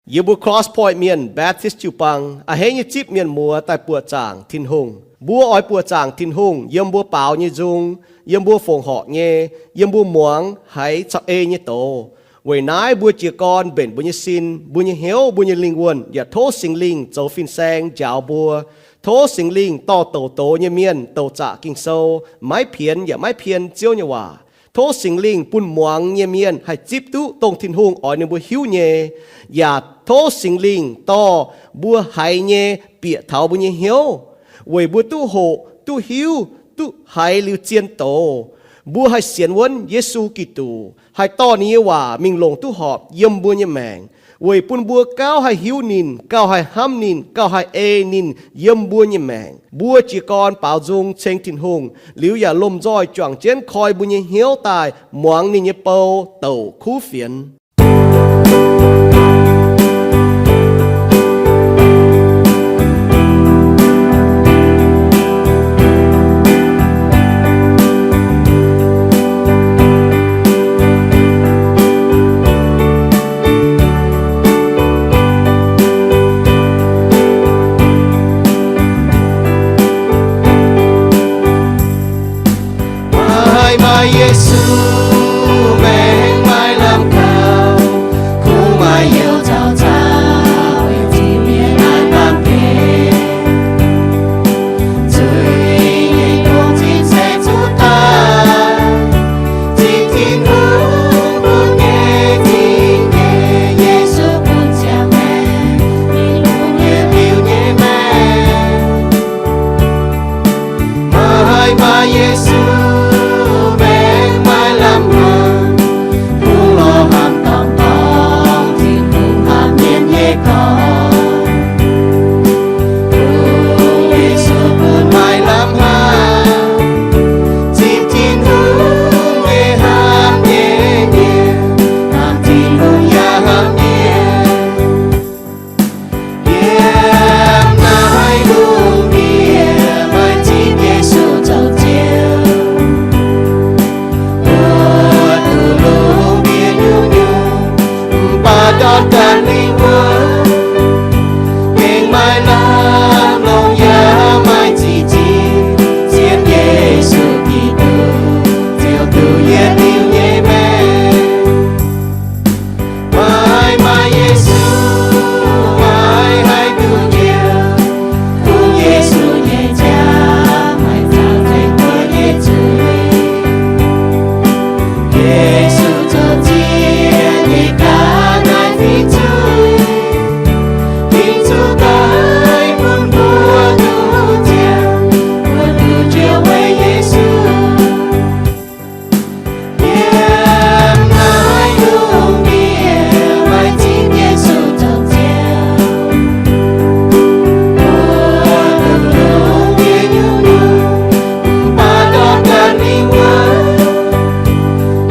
Yie mbuo Cross Point Mienh Baptist jiu-baang a'hneiv nyei zipv mienh muoz daaih buoqc zaangc Tin-Hungh. Mbuo oix buoqc zaangc Tin-Hungh yiem mbuo baaux nyei nzung, yiem mbuo fongc horc nyei, yiem mbuo muangx haiz caux ei nyei doz. Weic naaiv mbuo jiez gorn mbenc mbuo nyei sin, mbuo nyei hnyouv, mbuo nyei lingh wuonh yaac tov Singx Lingh zoux fin-saeng njaaux mbuo. Tov Singx Lingh dorh douc doz nyei mienh douc zaqc Ging-Sou, maiv pienx yaac maiv pien Ziouv nyei waac. Tov Singx Lingh bun muangx nyei mienh haih zipv duqv dongh Tin-Hungh oix ninh mbuo hiuv nyei, yaac tov Singx Lingh dorh mbuo haiz nyei bieqc taux mbuo nyei hnyouv, weic mbuo duqv hoqc, duqv hiuv, duqv haiz liuz zien doz. Mbuo haih sienx wuonv Yesu Giduc, haih dorh ninh nyei waac mingh longc duqv horpc yiem mbuo nyei maengc, weic bun mbuo gauh haih hiuv ninh, gauh haih hnamv ninh, gauh haih ei ninh yiem mbuo nyei maengc. Mbuo jiez gorn baaux nzung ceng Tin-Hungh liuz yaac lomh nzoih juangc jienv koi mbuo nyei hnyouv daaih muangx ninh nyei bou douc kuv fienx. Maaih, maaih Yesu, maengx maaih lamh kaux, kungx maaih youz caux caux, weic zuqc mienh naaiv baamh gen zuiz nyei gong-zinh se zuqc daaih, zipv Tin-Hungh bun nyei zingh nyei, Yesu bun ziangh maengc, Tin-Hungh yietc liuz nyei maengc. Maaih, maaih Yesu, maengx maaih lamh haic, kungx lorz hnamv dorngc dorngc, Tin-Hungh hnamv mienh nyei gorx. Kungx Yesu bun maaih lamh haic, zipv Tin-Hungh nyei hnamv nyei mienh, hnamv Tin-Hungh yaac hnamv mienh. Yiem naaiv lungh ndiev maaih zipv Yesu zoux Ziouv. Mbuo duqv lungh ndiev nyungc-nyungc, mv baac ndortv ganh lingh wuonh, gengh maaih lamh longc yaac maaih zipv zingh, sienx Yesu Giduc, Ziouv duqv yietc liuz nyei maengc. Maaih, maaih Yesu, maaih haih duqv njoux, kungx Yesu nyei jaax maaih zaangc tengx mbuo nyei zuiz. Yesu zoux ziex nyei gaax naaiv fiuv zuiz, fingx zuqc doic bun mbuo duqv ziangh, mbuo duqv njoux weic Yesu. Yiem naaiv lungh ndiev maaih zipv Yesu zoux Ziouv. Mbuo duqv lungh ndiev nyungc-nyungc, mv baac ndortv ganh lingh wuonh,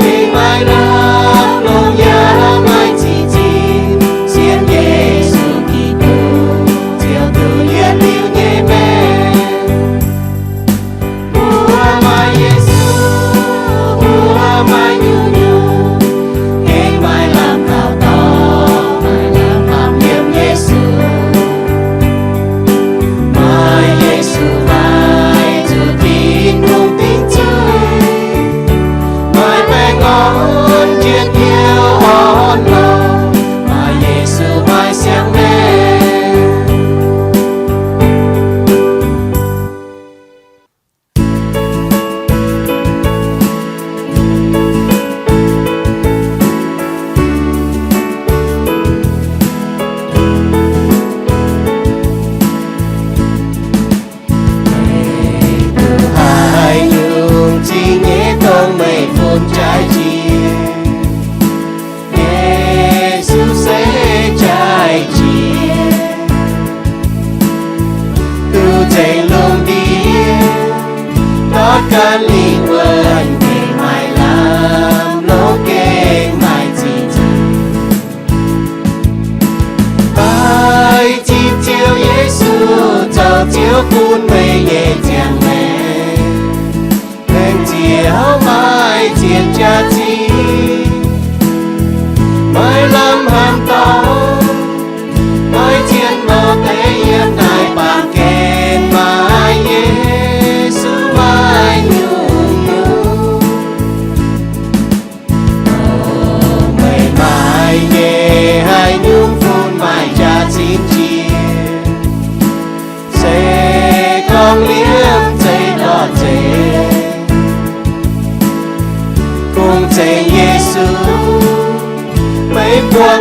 gengh maaih lamh longc yaac maaih zipv zingh, sienx Yesu Giduc, Ziouv duqv yietc liuz nyei maengc. Mbuo maaih Yesu, mbuo maaih nyungc-nyungc, gengh maaih lamh kaux dorngx, maaih lamh hnamv yiem Yesu. Maaih Yesu maaih zuqc Tin-Hungh dingc zuiz, maaih baengh orn njien-youh orn-lorqc, maaih Yesu maaih siang-maengc. Meih duqv haaix nyungc zingh nyei dongh meih fun jaaix jiex, Yesu se jaaix jiex. Duqv nzengc lungh ndiev, ndortv ganh lingh wuonh, gengh maaih lamh longc, gengh maaih zipv zingh. Haiz zipv Ziouv Yesu zoux Ziouv bun meih nyei ziangh maengc. Laengz zingh haic, maaih ziex jaax zingh, maaih lamh hnamv dorngx,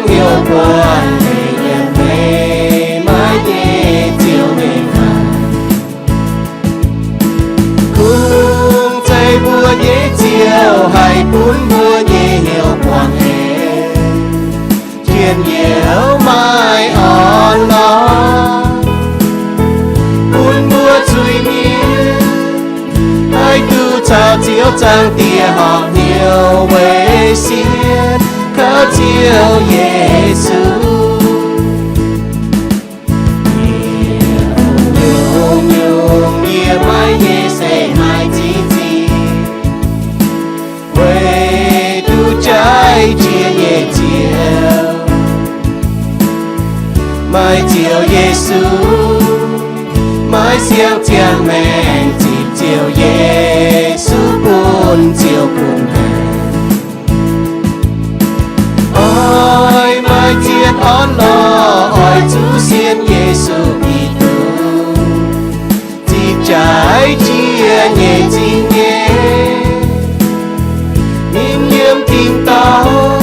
hnyouv buangh hec yiem meih, maiv nyei ziouc meih fai. Kungx zeiz mbuo nyei Ziouv haih bun mbuo nyei hnyouv buangh hec, njien-youh maiv orn-lorqc, bun mbuo zuiz-mienh haih duqv caux Ziouv Zaangc Diex horpc hnyouv weic sienx kaux Ziouv Yesu. Nyungc-nyungc yie maiv nyei se maiv zingh zingh, weic duqv jaiv jiex nyei Ziouv, maaih Ziouv Yesu, maiv siang ziangh maengc zipc Ziouv Yesu bun Ziouv bun maengc. Oix maaih ziex orn-lorqc, oix zuqc sienx Yesu Giduc, zipv jaaix jiex nyei zingh nyei. Ninh yiem tin-dorngh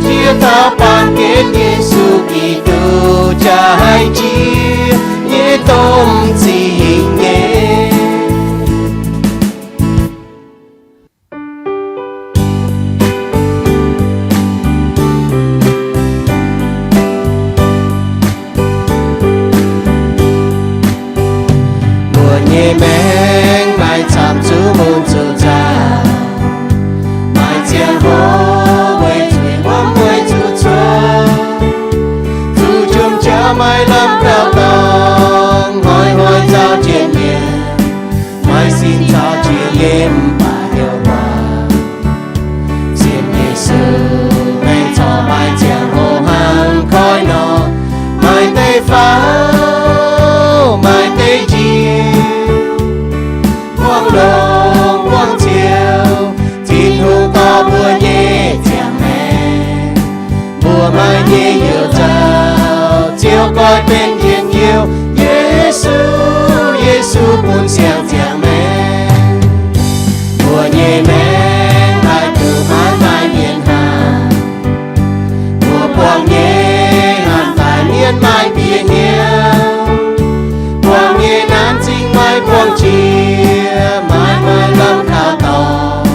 jiex taux baamh gen Yesu Giduc jaaix jiex nyei domh zingh nyei. Mbuo nyei maengc maaih camv zuqc mungz zuqc nzauh, maaih ziangh hoc weic zuiz wuom weic zuqc cuotv, zuqc jomc jaax maaih lamh gauh dorngx, hnoi-hnoi nzauh jiex mienh, maaih sin caux jiex nyei mv baac heuc waac. Sienx Yesu maengc corc maaih ziangh hoc hnangv koiv nor, maaih deix faaux, maaih deix njiec, buangh longx buangh ciouv, Tin-Hungh dorh mbuo nyei ziangh maengc. Mbuo maaih nyei heuc nzauh, Ziouv goiv benx njien-youh, Yesu, Yesu bun siang-ziangh maengc. Mbuo nyei maengc haih duqv maiv maaih mienh hnamv. Mbuo buangh nyei hnamv daaih mienh maaih bieqc hnyouv, buangh nyei nanv zingh maaih buangh jiex, maiv maaih lamh kaux dorngx,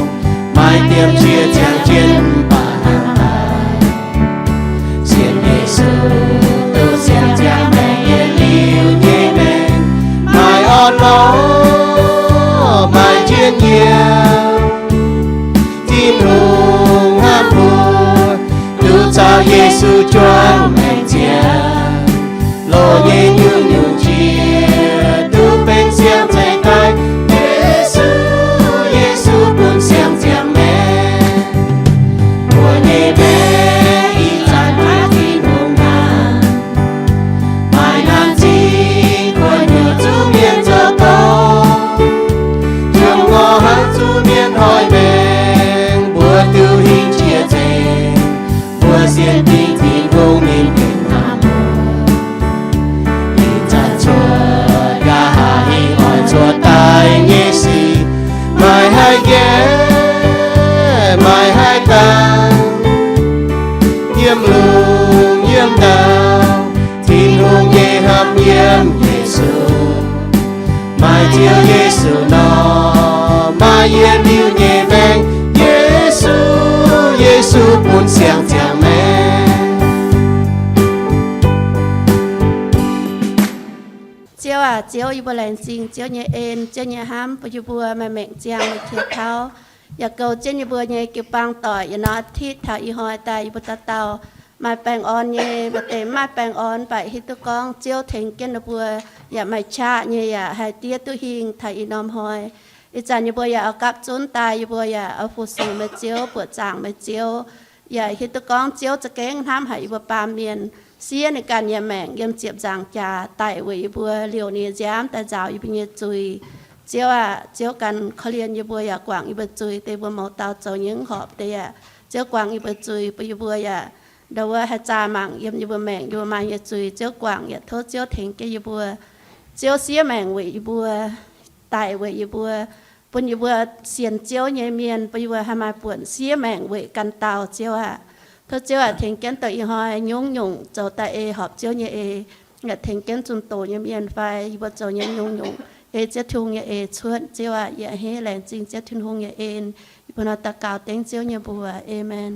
maaih diemv jiex ziangh jienv mv baac hnangv daaih. Sienx Yesu duqv siang-ziangh maengc, yietc liuz nyei maengc maaih orn-lorqc, maaih njien-youh. Tin-Hungh hnamv mbuo, duqv caux Yesu juangc maengc jiex, loz nyei nyungc-nyungc jiex duqv benx siang-zengc daaih. Yesu, Yesu bun siang-ziangh maengc. Mbuo nyei maengc ih zanc maaih Tin-Hungh hnamv, maaih nanv zingh kuonx hnyouv zuqc mienh zoux dorngc, jomc ngorc hnangv zuqc mienh hoic maengc, mbuo duqv hingh jiex nzengc. Mbuo sienx dingc Tin-Hungh ninh gengh hnamv mbuo. Ih zanc cuotv nqa'haav hingh oix cuotv daaih nyei sic, maaih haih nqaeqv, maaih haih dangh, yiem lungh yiem ndau, Tin-Hungh nyei hnamv yiem Yesu. Maaih Ziouv Yesu nor, maaih yietc liuz nyei maengc. Yesu, Yesu bun siang-ziangh maengc. Ziouv aac, Ziouv, yie mbuo laengz zingh Ziouv nyei en, Ziouv nyei hnamv bun yie mbuo maaih maengc ziangh meih qiex tauv, yaac goux jienv yie mbuo nyei jiu-baang doic. Yietc norm อาทิตย์ taux ih hnoi daaih yie mbuo dauh dauh maaih baengh orn nyei, maaih deix mv maaih baengh orn, mv baac hiuv duqv gorngv Ziouv tengx jienv ninh mbuo yaac maaih qaqv nyei, yaac haih diev duqv hingh taux ih norm hnoi. Ih zanc yie mbuo yaac oix gapv zunv daaih, yie mbuo yaac oix fu-sux meih Ziouv, buoqc zaangc meih Ziouv. Yaac hiuv duqv gorngv Ziouv za'gengh hnamv haic yie mbuo baamh mienh, siev ninh ganh nyei maengc yiem ziepc nzaangc jaax daic weic yie mbuo, liouc ninh nyei nziaamv daaih nzaaux yie mbuo nyei zuiz. Ziouv aac, Ziouv ganh korv-lienh yie mbuo yaac guangc yie mbuo zuiz, deix mbuo mouz dauh zoux nyei mv horpc deix aac. Ziouv guangc yie mbuo zuiz bun yie mbuo yaac ndau wuov haih zaah mangc yiem yie mbuo maengc, yie mbuo maaih nyei zuiz. Ziouv guangc yaac tov Ziouv tengx jienv yie mbuo. Ziouv siev maengc weic yie mbuo, daic weic yie mbuo, bun yie mbuo sienx Ziouv nyei mienh, bun yie mbuo haih maaih buonc siev maengc weic ganh dauh, Ziouv aac. Tov Ziouv aac, tengx jienv douc ih hnoi nyungc-nyungc zoux daaih ei horpc Ziouv nyei eix, yaac tengx jienv zunh doqc nyei mienh fai yie mbuo zoux nyei nyungc-nyungc ei Ziouv Tin-Hungh nyei eix cuotv. Ziouv aac, yaac hneiv laengz zingh Ziouv Tin-Hungh nyei en. Yie mbuo nor daux gaux dengv Ziouv nyei mbuox. Aamen.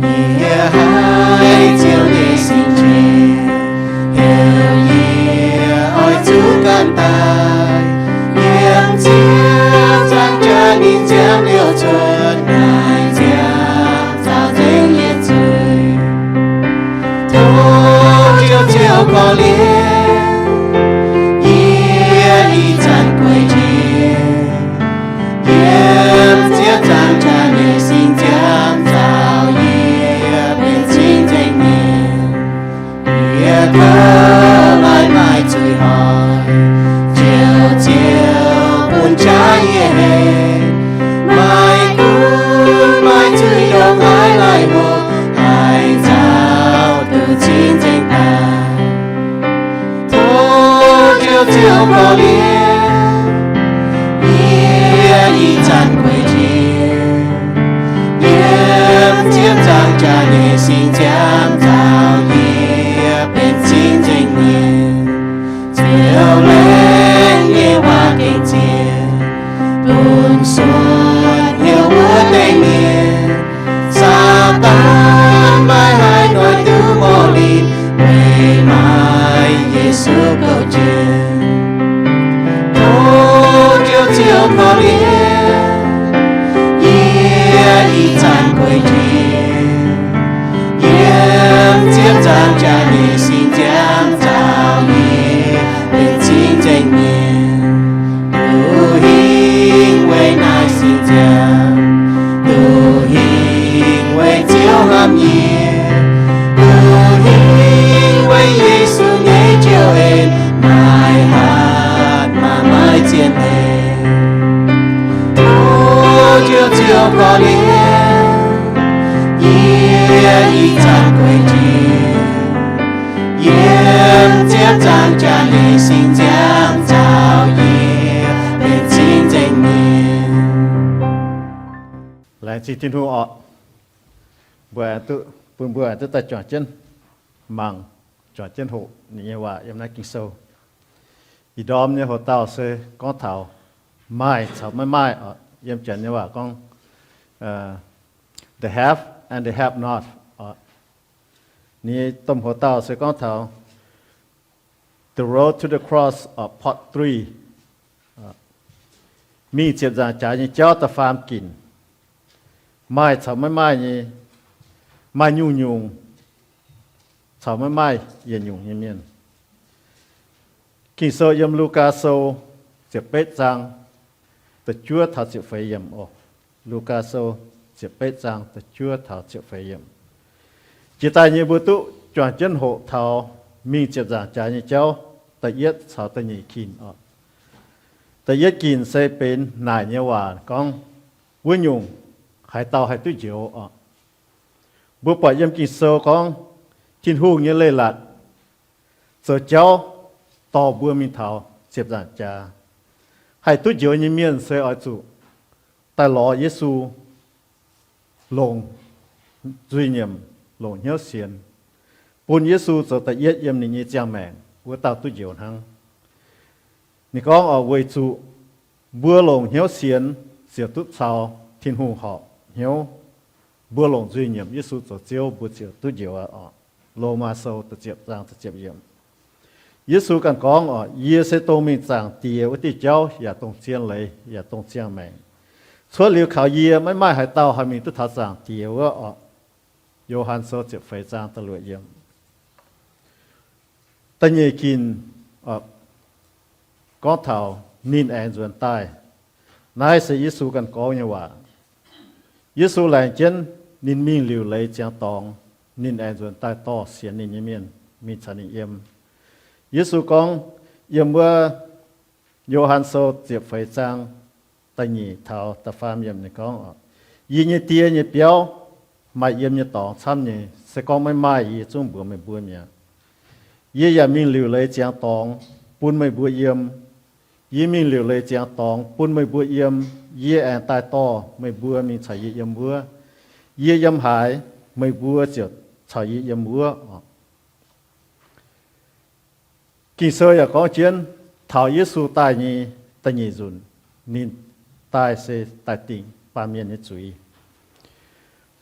Yie haih Ziouv nyei singx njiec, heuc yie oix zuqc ganh daaih. Yiem Ziouv zaangc jaax ninh nziaamv liouh cuotv naaic nziaamv zaux nzengc yie zuiz. Tov Ziouv, Ziouv korv-lienh yie ih zanc guei njiec. Yiem Ziouv zaangc jaax nyei singx nziaamv zaux yie benx cing-nzengc mienh. Yie kouv lai maaih zuiz hoic, Ziouv, Ziouv bun qaqv yie hec. Maaih gunv maaih zuiz ndongc haaix laih hoc haih nzauh duqv cing-nzengc daaih. Tov Ziouv, Ziouv korv-lienh yie ih zanc guei njiec. Yiem Ziouv zaangc jaax nyei singx nziaamv zaux yie benx cing-nzengc mienh. Ziouv laengz nyei waac gengh ziex, bun suonc hnyouv wuov deix mienh. Saadaan maiv haih noic duqv Morlin, weic maaih Yesu gouv jienv. Tov Ziouv, Ziouv korv-lienh yie ih zanc guei njiec. Yiem Ziouv zaangc jaax nyei singx nziaamv zaux yie benx cing-nzengc mienh. Duqv hingh weic naaiv singx nziaamv, duqv hingh weic Ziouv hnamv yie, duqv hingh weic Yesu nyei jouh en, maaih hatc maaih maiv zien en. Tov Ziouv, Ziouv korv-lienh yie ih zanc guei njiec. Yiem Ziouv zaangc jaax nyei singx nziaamv zaux yie benx cing-nzengc mienh. Laengz zingh Tin-Hungh orqc. Mbuo aengx duqv, bun mbuo aengx duqv daaih juangc jienv mangc, juangc jienv hoqc ninh nyei waac yiem naaiv Ging-Sou. Ih ndorm nyei hoc-dauh se gorngv taux maaih caux maiv maaih orqc. Yiem Janx nyei waac gorngv, the have and the have not orqc. Ninh nyei domh hoc-dauh se gorngv taux The Road to the Cross orqc, Part three. Mingh ziepc nzaangc jaax nyei jauv da'faam ginc. Maaih caux maiv maaih nyei, maaih nyungc-nyungc caux maiv maaih yietc nyungc nyei mienh. Ging-Sou yiem Lugaa Sou ziepc betv zaang da'juov taux ziepc feix yiemc oc. Lugaa Sou ziepc betv zaang da'juov taux ziepc feix yiemc. Jiex daaih nyei mbuo duqv juangc jienv hoqc taux mingh ziepc nzaangc jaax nyei jauv da'yietv caux da'nyeic ginc oc. Da'yietv ginc se benx naaic nyei waac gorngv, wuov nyungc, haaix dauh haih duqv njoux oc. Mbuo buatc yiem Ging-Sou gorngv, Tin-Hungh nyei leiz-latc zoux jauv dorh mbuo mingh taux ziepc nzaangc jaax. Haih duqv njoux nyei mienh se oix zuqc daaih lorz Yesu, longc nzuih nyiemc, longc hnyouv sienx, bun Yesu zoux da'yietv yiem ninh nyei ziangh maengc, wuov dauh duqv njoux hnangv. Ninh gorngv oc, weic zuqc mbuo longc hnyouv sienx ziouc duqv caux Tin-Hungh horpc hnyouv. Mbuo longc nzuih nyiemc Yesu zoux Ziouv, mbuo ziouc duqv njoux aqv oc. Lomaa Sou da'ziepc zaang da'ziepc yiemc. Yesu ganh gorngv oc, yie se dongh mingh Zaangc Diex wuov diuh jauv yaac dongh zien leiz yaac dongh ziangh maengc. Cuotv liuz kaux yie maiv maaih haaix dauh haih mingh duqv taux Zaangc Diex wuov oc. Yo^han Sou ziepc feix zaang da'luoqc yiemc. Da'nyeic ginc gorngv taux ninh aengx nzuonx daaih. Naaiv se Yesu ganh gorngv nyei waac. Yesu laengz jienv ninh mingh liuc leiz ziangx dorngx, ninh aengx nzuonx daaih dorh sienx ninh nyei mienh mingh caux ninh yiem. Yesu gorngv yiem wuov Yo^han Sou ziepc feix zaang da'nyeic taux da'faam yiemc ninh gorngv, yie nyei Die nyei biauv maaih yiem nyei dorngx camv nyei. Se gorngv maiv maaih, yie zungv mbuox meih mbuo mi'aqv. Yie yaac mingh liuc leiz ziangx dorngx bun meih mbuo yiem. Yie mingh liuc leiz ziangx dorngx bun meih mbuo yiem. Yie aengx daaih dorh meih mbuo mingh caux yie yiem wuov. Yie yiem haaix, meih mbuo ziouc caux yie yiem wuov. Ging-Sou yaac gorngv jienv taux Yesu daaih nyei da'nyeic nzunc, ninh daaih se daaih dingc baamh mienh nyei zuiz.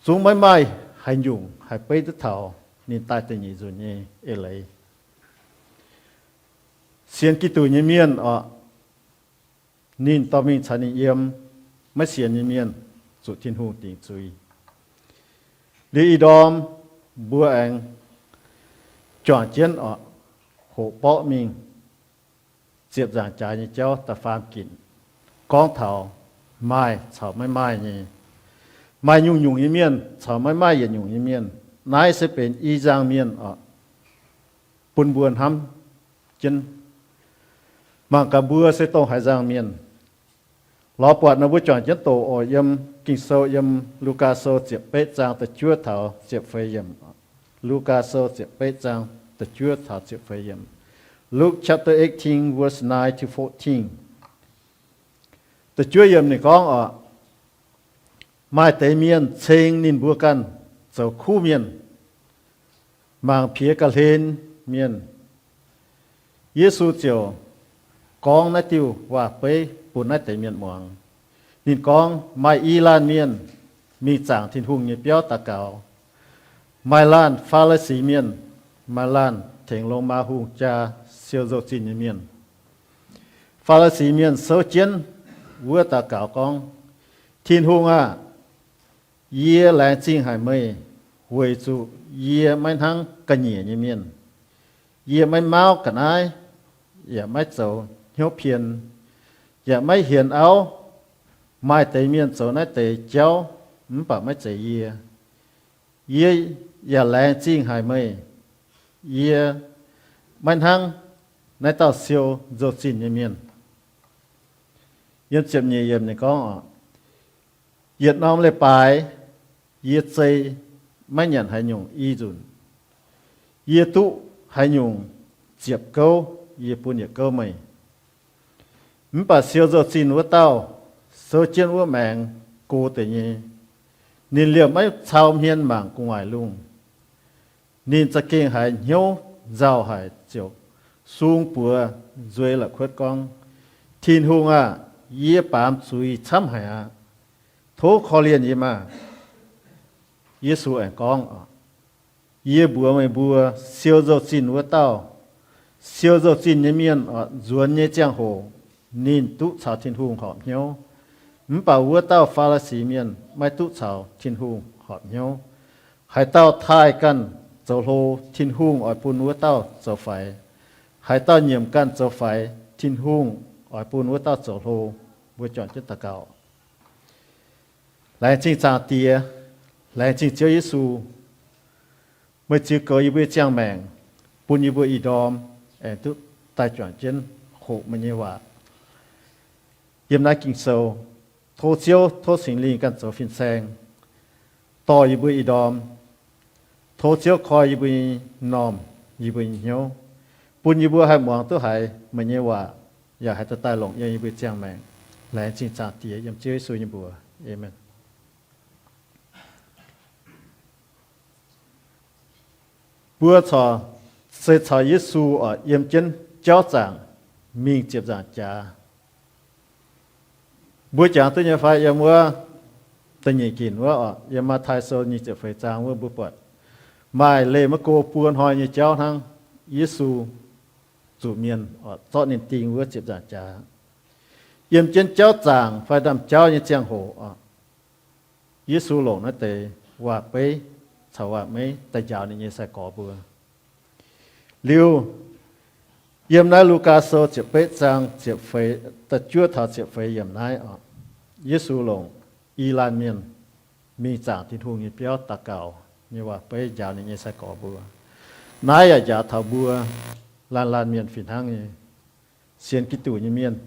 Zungv maiv maaih haaix nyungc haih beiv duqv taux ninh daaih da'nyeic nzunc nyei eix leiz. Sienx Giduc nyei mienh oc, ninh dorh mingh caux ninh yiem. Maiv sienx nyei mienh zuqc Tin-Hungh dingc zuiz. Liuz ih ndorm mbuo aengx juangc jienv oc, hoqc borqv mingh ziepc nzaangc jaax nyei jauv da'faam ginc, gorngv taux maaih caux maiv maaih nyei, maaih nyungc-nyungc nyei mienh caux maiv maaih yietc nyungc nyei mienh. Naaiv se benx i nzangc mienh oc, bun mbuo hnamv jienv. Mangc gaax mbuo se dongh haaix nzangc mienh. Lorz buatc nor mbuo juangc jienv doqc oc, yiem Ging-Sou, yiem Lugaa Sou ziepc betv zaang da'juov taux ziepc feix yiemc. Lugaa Sou ziepc betv zaang da'juov taux ziepc feix yiemc. Luke chapter eighteen, verse nine to fourteen. Da'juov yiemc ninh gorngv oc, maaih deix mienh ceng ninh mbuo ganh zoux kuv mienh, mangc piex ga'hlen mienh. Yesu ziouc gorngv naaiv diuh waac-beiv bun naaiv deix mienh muangx. Ninh gorngv, maaih i laanh mienh mingh zaangc Tin-Hungh nyei biauv daux gaux. Maaih laanh Faa^li^si Mienh, maaih laanh tengx longx maa hungh jaa siou nzou-zinh nyei mienh. Faa^li^si Mienh souv jienv wuov daux gaux gorngv, Tin-Hungh aah! Yie laengz zingh haic meih, weic zuqc yie maiv hnangv ga'nyiec nyei mienh. Yie maiv mauv ga'naaiv, yaac maiv zoux hnyouv pien, yaac maiv hienx auv. Maaih deix mienh zoux naaiv deix jauv mv baac maiv zeiz yie. Yie yaac laengz zingh haic meih. Yie maiv hnangv naaiv dauh siou nzou-zinh nyei mienh. Yiem ziepc nyeic yiemc ninh gorngv, yietc norm leiz-baaix yie zei maiv nyanc haaix nyungc i nzunc. Yie duqv haaix nyungc ziepc gouv, yie bun yietc gouv meih. Mv baac siou nzou-zinh wuov dauh souv jienv wuov maengx go deix nyei. Ninh liemh maiv cau hmien mangc gu'nguaaic lungh. Ninh za'gengh haiz hnyouv nzauh haic ziouc sung buoz nzueiz la'kuotv gorngv, Tin-Hungh aah! Yie baamz zuiz camv haic aqv. Tov korv-lienh yie maah! Yesu aengx gorngv, Yie mbuox meih mbuo, siou nzou-zinh wuov dauh, siou nzou-zinh nyei mienh oc, nzuonx nyei ziangh hoc ninh duqv caux Tin-Hungh horpc hnyouv. Mv baac wuov dauh Faa^li^si Mienh maiv duqv caux Tin-Hungh horpc hnyouv. Haaix dauh taaih ganh zoux hlo, Tin-Hungh oix bun wuov dauh zoux faix. Haaix dauh nyiemc ganh zoux faix, Tin-Hungh oix bun wuov dauh zoux hlo. Mbuo juangc jienv daux gaux. Laengz zingh Zaangc Diex, laengz zingh Ziouv Yesu. Meih ziux goux yie mbuo nyei ziangh maengc, bun yie mbuo ih ndorm aengx duqv daaih juangc jienv hoqc meih nyei waac yiem naaiv Ging-Sou. Tov Ziouv, tov Singx Lingh ganh zoux fin-saeng dorh yie mbuo ih ndorm. Tov Ziouv koi yie mbuo nyei m'normh, yie mbuo nyei hnyouv, bun yie mbuo haih muangx duqv haiz meih nyei waac, yaac haih daaih longc yiem yie mbuo nyei ziangh maengc. Laengz zingh Zaangc Diex yiem Ziouv Yesu nyei mbuox. Aamen. Mbuo corc se caux Yesu oc yiem jienv jauv zaangc mingh ziepc nzaangc jaax. Mbuo jangx duqv nyei fai? Yiem wuov da'nyeic ginc wuov oc, yiem Matv^tai Sou nyic ziepc feix zaang wuov mbuo buatc maaih leih maiv go buo hnoi nyei jauv hnangv. Yesu zuqc mienh oc zorqv ninh ding wuov ziepc nzaangc jaax. Yiem jienv jauv zaangc fai ndaamv-jauv nyei ziangh hoc oc, Yesu longc naaiv deix waac-beiv caux waac-meiv daaih njaaux ninh nyei sai-gorx mbuo. Liuz, yiem naaiv Lugaa Sou ziepc betv zaang ziepc feix, da'juov taux ziepc feix yiemc naaiv oc, Yesu longc i laanh mienh mingh zaangc Tin-Hungh nyei biauv daux gaux nyei waac-beiv njaaux ninh nyei sai-gorx mbuo. Naaiv yaac njaaux taux mbuo laanh laanh mienh fih hnangv nyei sienx Giduc nyei mienh,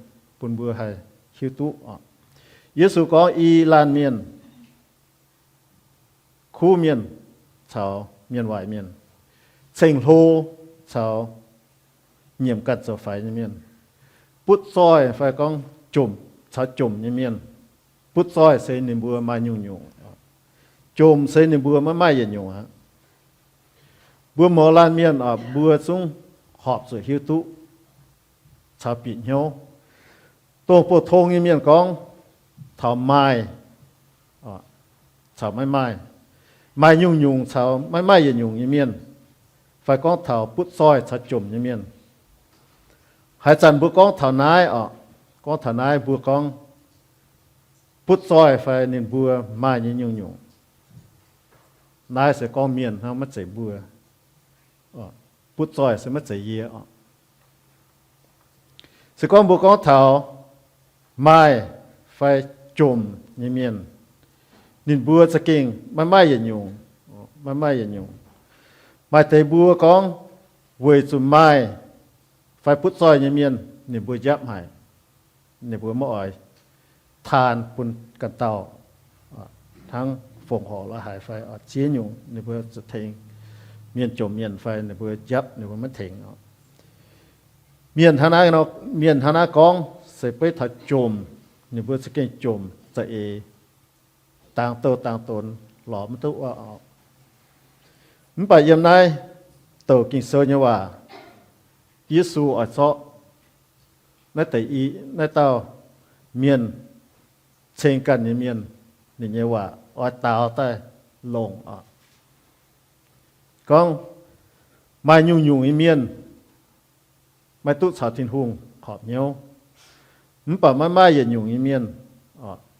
bun mbuo haih hiuv duqv oc. Yesu gorngv i laanh mienh kuv mienh caux mienh waaic mienh, ceng-hlo caux nyiemc ganh zoux faix nyei mienh, butv zoih fai gorngv jomc caux jomc nyei mienh. Butv zoih se ninh mbuo maaih nyungc-nyungc. Jomc se ninh mbuo maiv maaih yietc nyungc aqv. Mbuo mouz laanh mienh oc, mbuo zungv horpc zuqc hiuv duqv caux bieqc hnyouv. Dongh pou-tong nyei mienh gorngv taux maaih caux maiv maaih, maaih nyungc-nyungc caux maiv maaih yietc nyungc nyei mienh, fai gorngv taux butv zoih caux jomc nyei mienh. Haaix zanc mbuo gorngv taux naaiv oc, gorngv taux naaiv mbuo gorngv butv zoih fai ninh mbuo maaih nyei nyungc-nyungc. Naaiv se gorngv mienh hnangv, maiv zeiz mbuo. Butv zoih se maiv zeiz yie oc. Se gorngv mbuo gorngv taux maaih fai jomc nyei mienh, ninh mbuo za'gengh maiv maaih yietc nyungc, maiv maaih yietc nyungc. Maaih deix mbuo gorngv weic zuqc maaih fai butv zoih nyei mienh ninh mbuo njapv haic, ninh mbuo maiv oix taan bun ganh dauh hnangv fongc horc la'haic fai ziex nyungc ninh mbuo zuqc tengx mienh jomc mienh fai ninh mbuo njapv ninh mbuo maiv tengx. Mienh hnangv naaiv nor, mienh hnangv naaiv gorngv se beiv taux jomc, ninh mbuo za'gengh jomc za'eix, dangx douh dangx donx lorz maiv duqv wuov oc. Mv baac yiem naaiv douc Ging-Sou nyei waac, Yesu oix zorqv naaiv deix i, naaiv dauh mienh ceng ganh nyei mienh, ninh nyei waac oix daaux daaih longc oc. Gorngv maaih nyungc-nyungc nyei mienh maiv duqv caux Tin-Hungh horpc hnyouv, mv baac maiv maaih yietc nyungc nyei mienh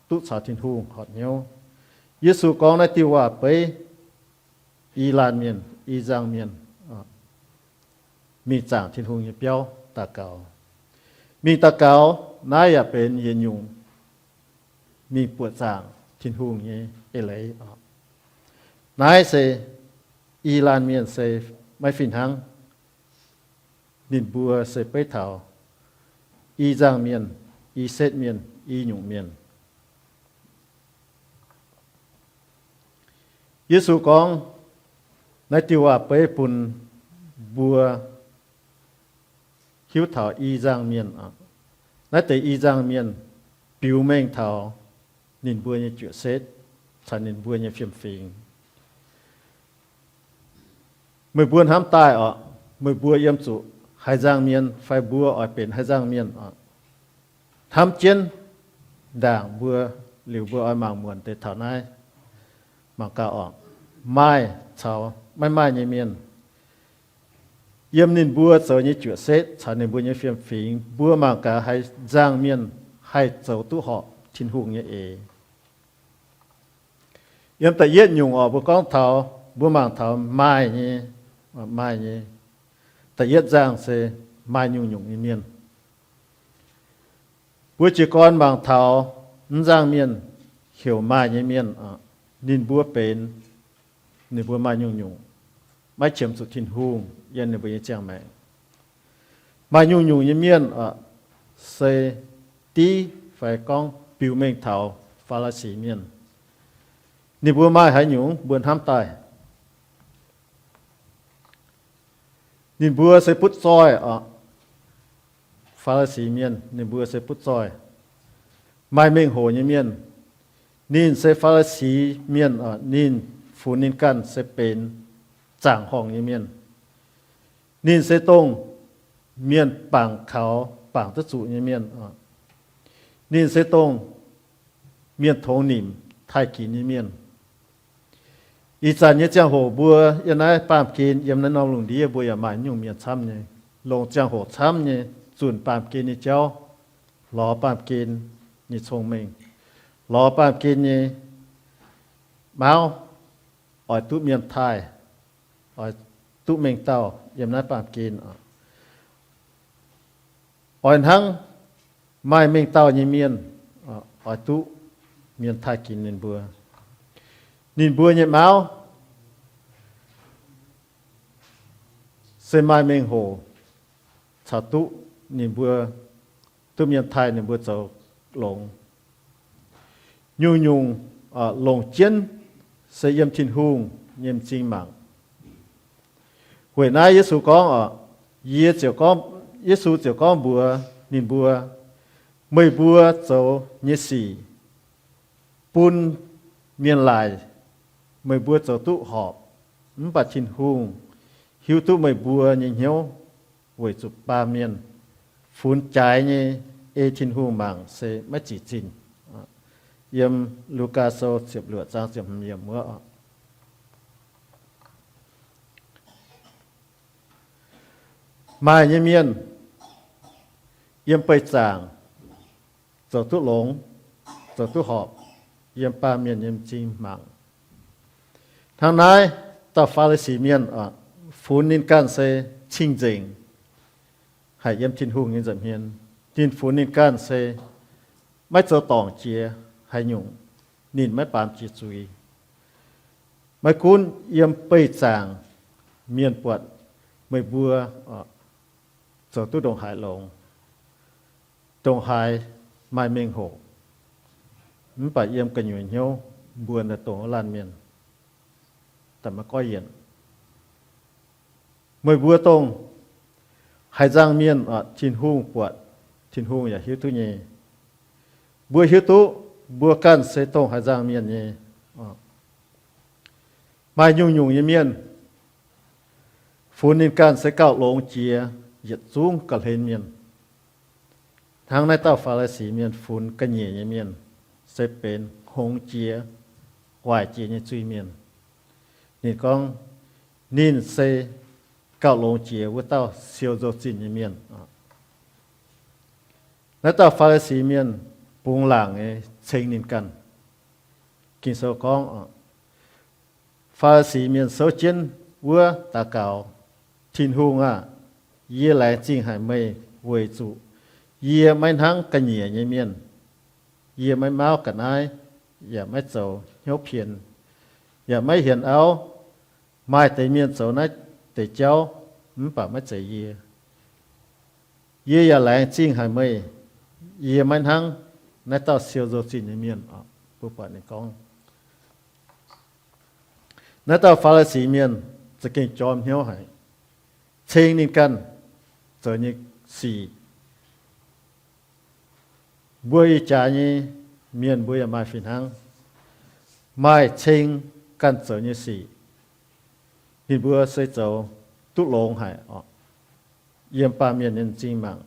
duqv caux Tin-Hungh horpc hnyouv. Yesu gorngv naaiv diuh waac beiv i laanh mienh, i nzangc mienh mingh zaangc Tin-Hungh nyei biauv daux gaux. Mingh daux gaux naaiv yaac benx yietc nyungc mingh buoqc zaangc Tin-Hungh nyei eix leiz oc. Naaiv se i laanh mienh se maiv fih hnangv. Ninh mbuo se beiv taux i nzangc mienh, i setv mienh, i nyungc mienh. Yesu gorngv naaiv diuh waac beiv bun mbuo hiuv taux i nzangc mienh. Naaiv deix i nzangc mienh biux mengh taux ninh mbuo nyei juoqc setv caux ninh mbuo nyei fiem-fingx. Meih mbuo hnamv daaih oc, meih mbuo yiem zuqc haaix nzangc mienh fai mbuo oix benx haaix nzangc mienh oc, hnamv jienv ndaangc mbuo liuz mbuo oix mangc muonc deix taux naaiv. Mangc gaax oc, maaih caux maiv maaih nyei mienh. Yiem ninh mbuo zoux nyei juoqc setv caux ninh mbuo nyei fiem-fingx, mbuo mangc gaax haaix nzangc mienh haih zoux duqv horpc Tin-Hungh nyei eix. Yiem da'yietv nyungc oc, mbuo gorngv taux, mbuo mangc taux maaih nyei, maaih nyei. Da'yietv nzangc se maaih nyungc-nyungc nyei mienh. Mbuo jiez gorn mangc taux mv nzangc mienh heuc maaih nyei mienh, ninh mbuo benx, ninh mbuo maaih nyungc-nyungc, maiv qiemx zuqc Tin-Hungh yiem ninh mbuo nyei ziangh maengc. Maaih nyungc-nyungc nyei mienh se div fai gorngv biux mengh taux Faa^li^si Mienh. Ninh mbuo maaih haaix nyungc mbuo hnamv daaih? Ninh mbuo se butv zoih oc. Faa^li^si Mienh ninh mbuo se butv zoih, maaih mengh hoc nyei mienh. Ninh se Faa^li^si Mienh oc, ninh funx ninh ganh se benx zaangc horngh nyei mienh. Ninh se dongh mienh bangc kaux bangc duqv zuqc nyei mienh oc. Ninh se dongh mienh tongx nimc taaih ginx nyei mienh. Ih zanc nyei ziangh hoc mbuo yiem naaiv baamh gen, yiem naaiv norm lungh ndiev mbuo yaac maaih nyungc mienh camv nyei, longc ziangh hoc camv nyei, zunc baamh gen nyei jauv, lorz baamh gen nyei cong-mengh, lorz baamh gen nyei mauv, oix duqv mienh taaih, oix duqv mengh dauh yiem naaiv baamh gen. Oix hnangv maaih mengh dauh nyei mienh oix duqv mienh taaih ginx ninh mbuo. Ninh mbuo nyei mauv se maaih mengh hoc caux duqv ninh mbuo, duqv mienh taaih ninh mbuo zoux longx. Nyungc-nyungc longc jienv se yiem Tin-Hungh nyei m'zing mangc. Weic naaiv Yesu gorngv oc, yie ziouc gorngv, Yesu ziouc gorngv mbuox ninh mbuo, meih mbuo zoux nyei sic bun mienh laaic, meih mbuo zoux duqv horpc, mv baac Tin-Hungh hiuv duqv meih mbuo nyei hnyouv, weic zuqc baamh mienh funx jaaix nyei ei Tin-Hungh mangc se maiv zic zinh. Yiem Lugaa Sou ziepc luoqc zaang ziepc hmz yiemc wuov. Maaih nyei mienh yiem beih zaangc zoux duqv longx, zoux duqv horpc, yiem baamh mienh nyei m'zing mangc. Hnangv naaiv dauh Faa^li^si Mienh, funx ninh ganh se cing-nzengc, haic yiem Tin-Hungh nyei nza'hmien. Ninh funx ninh ganh se maiv zoux dorngc jiex haaix nyungc, ninh maiv baamz jiex zuiz. Maiv gunv yiem beih zaangc mienh buatc meih mbuo zoux duqv ndongc haaix longx, ndongc haaix maaih mengh hoc, mv baac yiem gu'nyuoz hnyouv mbuo naaiv dongh wuov laanh mienh daaih maiv goiv yienc. Meih mbuo dongh haaix nzangc mienh, Tin-Hungh buatc, Tin-Hungh yaac hiuv duqv nyei. Mbuo hiuv duqv mbuo ganh se dongh haaix nzangc mienh nyei. Maaih nyungc-nyungc nyei mienh funx ninh ganh se gauh longx jiex yietc zungv ga'hlen mienh. Hnangv naaiv dauh Faa^li^si Mienh funx ga'nyiec nyei mienh se benx hngongx jiex, waaic jiex nyei zuiz-mienh. Ninh gorngv ninh se gauh longx jiex wuov dauh siou nzou-zinh nyei mienh. Naaiv dauh Faa^li^si Mienh bungx laangc nyei ceng ninh ganh. Ging-Sou gorngv, Faa^li^si Mienh souv jienv wuov daux gaux, Tin-Hungh aah! Yie laengz zingh haic meih weic zuqc yie maiv hnangv ga'nyiec nyei mienh. Yie maiv mauv ga'naaiv, yaac maiv zoux hnyouv pien, yaac maiv hienx auv. Maaih deix mienh zoux naaiv deix jauv, mv baac maiv zeiz yie. Yie yaac laengz zingh haic meih. Yie maiv hnangv naaiv dauh siou nzou-zinh nyei mienh. Mbuo buatc ninh gorngv, naaiv dauh Faa^li^si Mienh za'gengh jorm hnyouv haic, ceng ninh ganh zoux nyei sic. Mbuo ih jaax nyei mienh mbuo yaac maaih fih hnangv, maaih ceng ganh zoux nyei sic. Ninh mbuo se zoux duqv longx haic oc, yiem baamh mienh nyei m'zing mangc.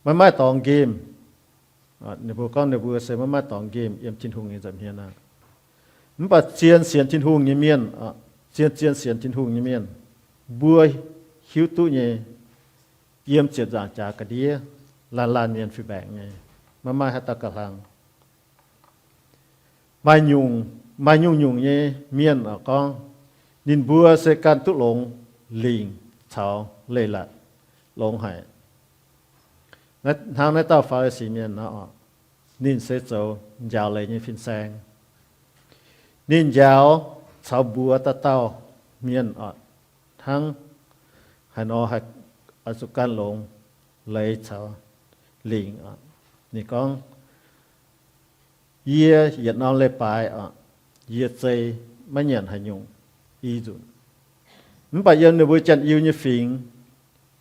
Maiv maaih dorngx nqemh. Ninh mbuo gorngv ninh mbuo se maiv maaih dorngx nqemh yiem Tin-Hungh nyei nza'hmien aqv. Mv baac zien sienx Tin-Hungh nyei mienh, zien-zien sienx Tin-Hungh nyei mienh, mbuo hiuv duqv nyei, yiem ziepc nzaangc jaax ga'ndiev, laanh laanh mienh fih mbaengc nyei, maiv maaih haaix dauh gauh hlang. Maaih nyungc, maaih nyungc-nyungc nyei mienh gorngv, ninh mbuo se gan duqv longx lingc caux leiz-latc longx haic. Hnangv naaiv dauh Faa^li^si Mienh nor, ninh se zoux njaaux leiz nyei fin-saeng. Ninh njaaux caux mbuox dauh dauh mienh oc, hnangv haaix nor haih oix zuqc gan longx leiz caux lingc oc. Ninh gorngv, yie yietc norm leiz-baaix oc, yie zei maiv nyanc haaix nyungc i nzunc. Mv baac yiem ninh mbuo Janx-Iu nyei fingx,